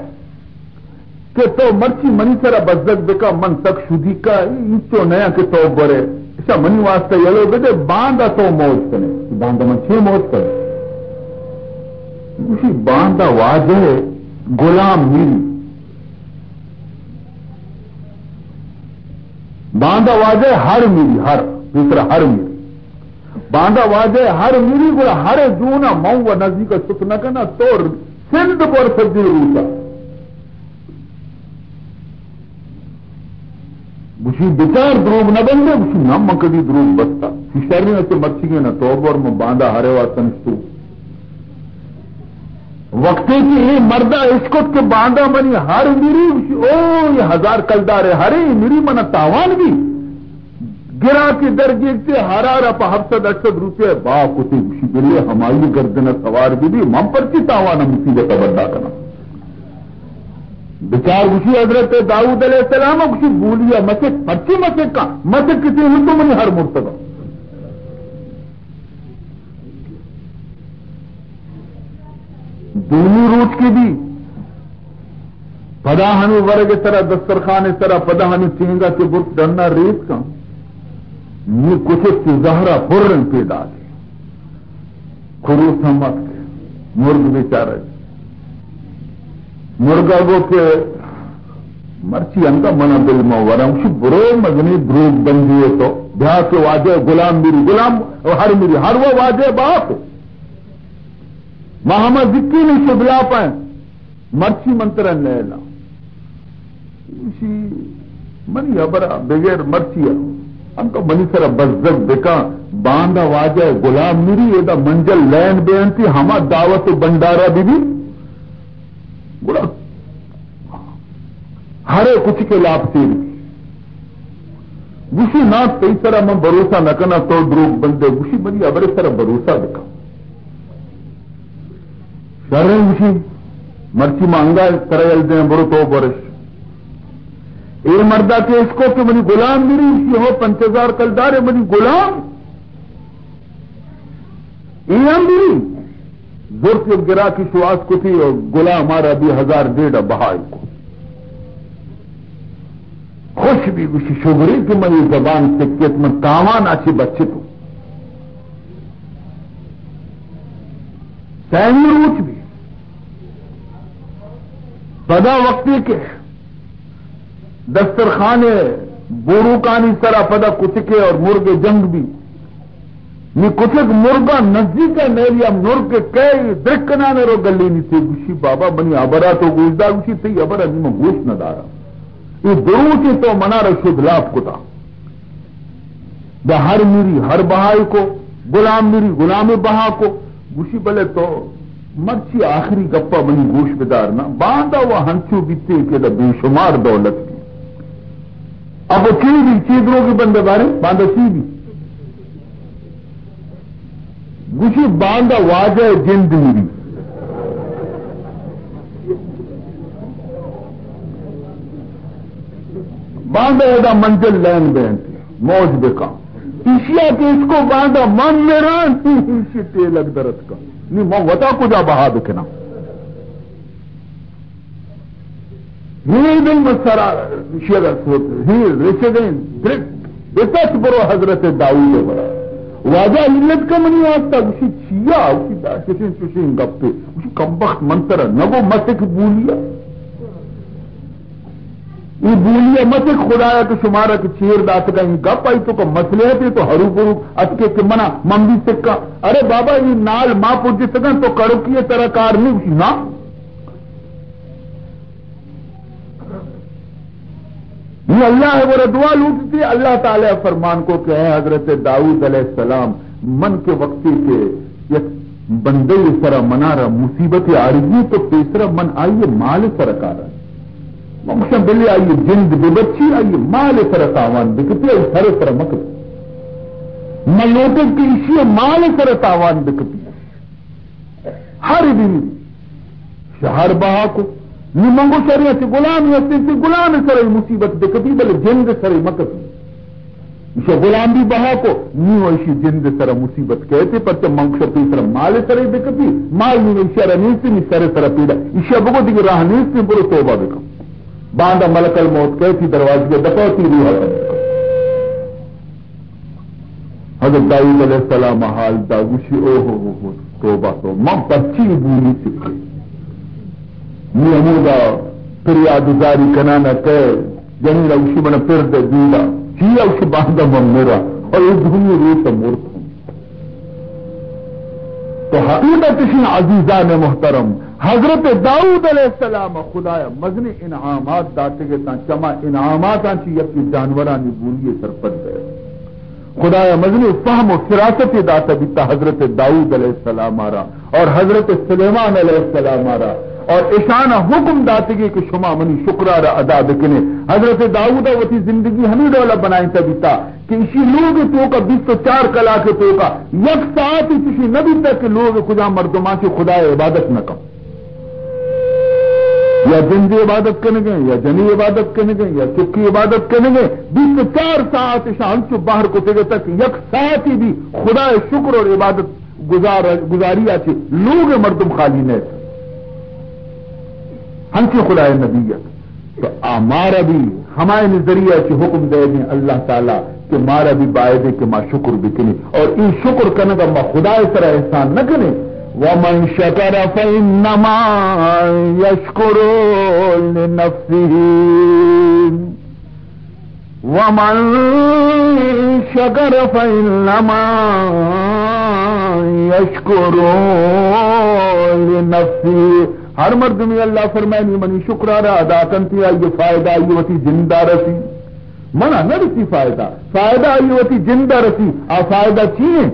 کہ تو مرچی منی سرا بزگ بکا، من سک شدیکا، اینچو نیاں کہ تو برے۔ اشا منی واسطہ یلو بدے، باندا تو موج کنے۔ باندا من چے موج کنے؟ گوشی باندا واجہ غلام میری۔ باندا واجہ ہر میری، ہر، پیسرا ہر میری۔ باندا واجہ ہر میری، گڑا ہر جونا من و نزدیک شت نہ کنا، تو سندھ پر سجے روچا۔ گوشی بچار دروگ نہ بندے، گوشی نہ من کدی دروگ بستا۔ شریں اچ مرچیگیں نہ تو بر من باندا ہرے واسطہ نشتو۔ وقتے کہ اے مردا اشکت کہ باندا منی ہر میری، گوشی او یہ ہزار کلدار ہے، ہرے میری منا تاوان بھی۔ گرا کہ در گیگتے ہرارا پہ ہفت سد اٹھ سد روپے با کتے، گوشی بلے ہمائی گردن سوار بھی، بھی من پرچی تاوان مصیبت بڑا کنا۔ بچار گوشی حضرت داؤد علیہ السلام گوشی بولیا مسک، پرچی مسک کا مسک کسی ہوں تو منی ہر مرتبہ۔ دومی روچ کہ بی، پدا ہمے ورگ سرا، دسترخان سرا، پدا ہمے ٹینگا کہ برت ڈنا ریت کن، نی کچک چہ زہرا پرن پیداک۔ خروس ہم اتک، مرگ بیچارہ۔ مرگا گو کہ مرچی انگا منا بل ما وراں، گوشی برو مزنی دروگ بندی ہے تو، بیا کہ واجہ غلام میری، غلام ہر میری، ہر وہ واجہ باپ۔ ما ہما زکینی شدلاپ ایں، مرچی من ترا نیلاں۔ گوشی، منی ہبرا بغیر مرچی ءَ، انکا منی سرا بزگ بکن، باندا واجہ غلام میری ادا منجل لین بینتی، ہما دعوت و بنڈارا بی بی، گڑا ہرے کچکے لاپ تیر بی۔ گوشی، نا، تئی سرا من بھروسہ نہ کناں، تو دروگ بندے۔ گوشی، منی ہبرے سرا بھروسہ بکن۔ شریں، گوشی، مرچی ما انگا ترا یل دیں، برو تو برش۔ اے مردا کہ اشکو کہ منی غلام میری، گوشی، ہو، پنچ ہزار کلدارے منی غلام۔ اے ہم میری۔ زرت یک گراکی شواز کتی و غلام آرا بی ہزار ڈیڑھ بہائی کو۔ خوش بی، گوشی، شگری کہ منی زبان سکت، من تاوان آچی بچتو۔ سیمی روچ بی۔ پدا وقتی کہ دسترخوان بوروکانی سرا پدا کچکے اور مرگ جنگ بی۔ نی کچک مرگا نزدیک ءَ نیلی، ہم نرگ کئے درکنان رو گلینی تے۔ گوشی، بابا، منی ہبرا تو گوش دار۔ گوشی، تئی ہبرا نی من گوش نہ دارا۔ اے دروچے تو منا را شد لاپ کتا۔ دا ہر میری ہر بہائی کو، غلام میری غلام بہا کو۔ گوشی، بلے تو مرچی آخری گپا منی گوش بدار نا۔ باندا و ہنچو بیتے کہ دا بے شمار دولت بی۔ اب چی بی، چی دروگی بندے بارے، باندا چی بی؟ گوشی، باندا واجہ جند میری۔ باندا ادا منجل لین بینت، موج بکن۔ ایشیا کہ اشکو باندا من میران، ایشی ٹیلک درت کن۔ نی من وتا کجا بہا بکناں؟ ہیر دل مسرا شیر سوت، ہیر رچگیں درک بتت برو حضرت داؤد برا۔ واجہ علت کا منی واسطہ؟ گوشی، چیا؟ گوشی، دا چشیں چشیں گپے۔ گوشی، کمبخت، من ترا نگو مسک بولیا؟ اے بولیا مسک خدایا کہ شمارا کہ چیر داتگا، اے گپ آئی تو کہ مصلحت ہے تو ہرو برو اتکے کہ منا من بھی سکا۔ ارے بابا، اے نال ما پجتگا تو کڑکی ترا کار نہیں؟ گوشی، نا۔ نی اللہ ء گورا دعا لوٹتی، اللہ تعالی ء فرمان کو کہ اے حضرت داؤد علیہ السلام، من کہ وقتی کہ یک بندے سرا منارا مصیبت آرگی تو پیسرا من آئی مال سر کارا۔ من گوشاں بلے آئی جند ببچی، آئی مال سر تاوان بکتی، آئی سر سر مکتی۔ من لوٹت کہ ایشی مال سر تاوان بکتی۔ ہر بی شہر بہا کو۔ نی من گو شریعت غلامی ہستے، تی غلام سر مصیبت بکتی، بلے جند سر مکتی۔ ایشی غلام بھی بہا کو، نی و ایشی جند سر مصیبت کہتے، پرچہ من گو شپی سر مال سر بکتی، مال نی ایشی را نیستی، نی سر سر پیدا۔ ایشی بگو دیگه راہ نیستی، برو توبہ بکن۔ باندا ملک الموت کہتی دروازے دپا، تی روح بند کن۔ حضرت داؤد علیہ السلام حال دا، گوشی، او ہو ہو ہو، توبہ تو، من پرچی بولی سکے۔ نی ہمودا پریاد زاری کنانا کہ جنین اوشی من پر دے دیدا۔ چی اوشی باندا من میرا۔ اور یہ دونی روچ مرد ہوں۔ تو حقیقت شین عزیزان محترم، حضرت داؤد علیہ السلام خدایا مزنی انعامات داتگے تاں، چما انعاماتاں چی یکی جانورانی بولی سرپد ہے۔ خدایا مزنی فہم و فراست داتا بیتا حضرت داؤد علیہ السلام آرا اور حضرت سلیمان علیہ السلام آرا اور اشانا حکم داتگی کہ شما منی شکرا را ادا بکنے۔ حضرت داؤد وتی زندگی ہمیں ڈولا بنائیں تا بیتا کہ اشی لوگ توکا بیست و چار کلاک توکا یک ساعت چشی نہ بیتا کہ لوگ کجا مردمان چی خدای عبادت نہ کن۔ یا جندی عبادت کنگیں، یا جنی عبادت کنگیں، یا چکی عبادت کنگیں، بیست و چار ساعت اشاں ہنچو بہر کتگ اتگ کہ یک ساعتی بھی خدای شکر اور عبادت گزار، گزاری آ چی لوگ مردم خالی نیت۔ ہنچی خدای نبیت۔ تو آ مارا بھی ہمائے ذریعہ چی حکم دے دیں اللہ تعالی کہ مارا بھی بایدے کہ ما شکر بکنی، اور ای شکر کنگا ما خدای سرا احسان نہ کنے۔ ومن شکر فانما یشکر لنفسه۔ ومن شكر فإنما يشكر لنفسه۔ ہر مردمی، اللہ فرمائنی، منی شکرا را ادا کنتی، آئی فائدہ آئی وتی جندا رسی۔ منا نہ رسی فائدہ، فائدہ آئی وتی جندا رسی۔ آ فائدہ چی ہے؟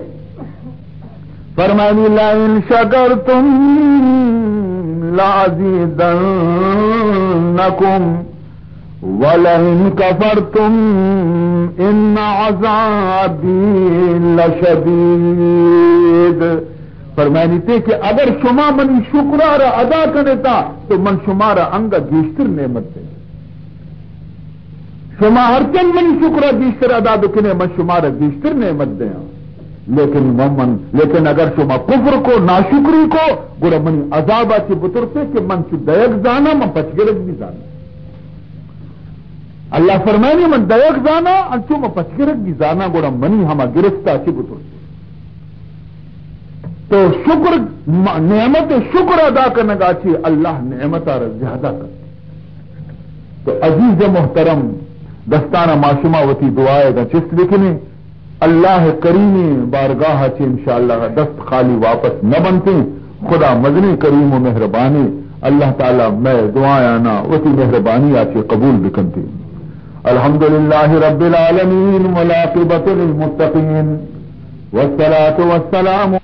فرمائنی، لئن شکرتم لازیدنکم ولئن کفرتم ان عذابی لشدید۔ فرمائنی تے کہ اگر شما منی شکرا را ادا کنتا تو من شما را انگا گیشتر نعمت دیں۔ شما ہرچند منی شکرا گیشتر ادا بکنے، من شما را گیشتر نعمت دیاں۔ لیکن من، من، لیکن اگر شما کفر کو، ناشکری کو، گڑا منی عذابا چی بترسے کہ من چو دئیگ زاناں، من پچگرگ بھی زاناں۔ اللہ فرمائنی، من دئیگ زاناں، انچو من پچگرگ بھی زاناں، گڑا منی ہما گرفتا چی بترسے۔ تو شکر، م-، نعمت شکر ادا کنگا چی اللہ نعمتا را زیادہ کرتے۔ تو عزیز محترم، دستانا ما شما وتی دعائے دا چست بکنیں۔ اللہ کریم بارگاہ چہ انشاءاللہ دست خالی واپس نہ بنتیں۔ خدا مزنیں کریم و مہربانے، اللہ تعالی مئے دعایانا وتی مہربانی آ چہ قبول بکنتیں۔ الحمدللہ رب العالمین والعاقبۃ للمتقین والصلاۃ والسلام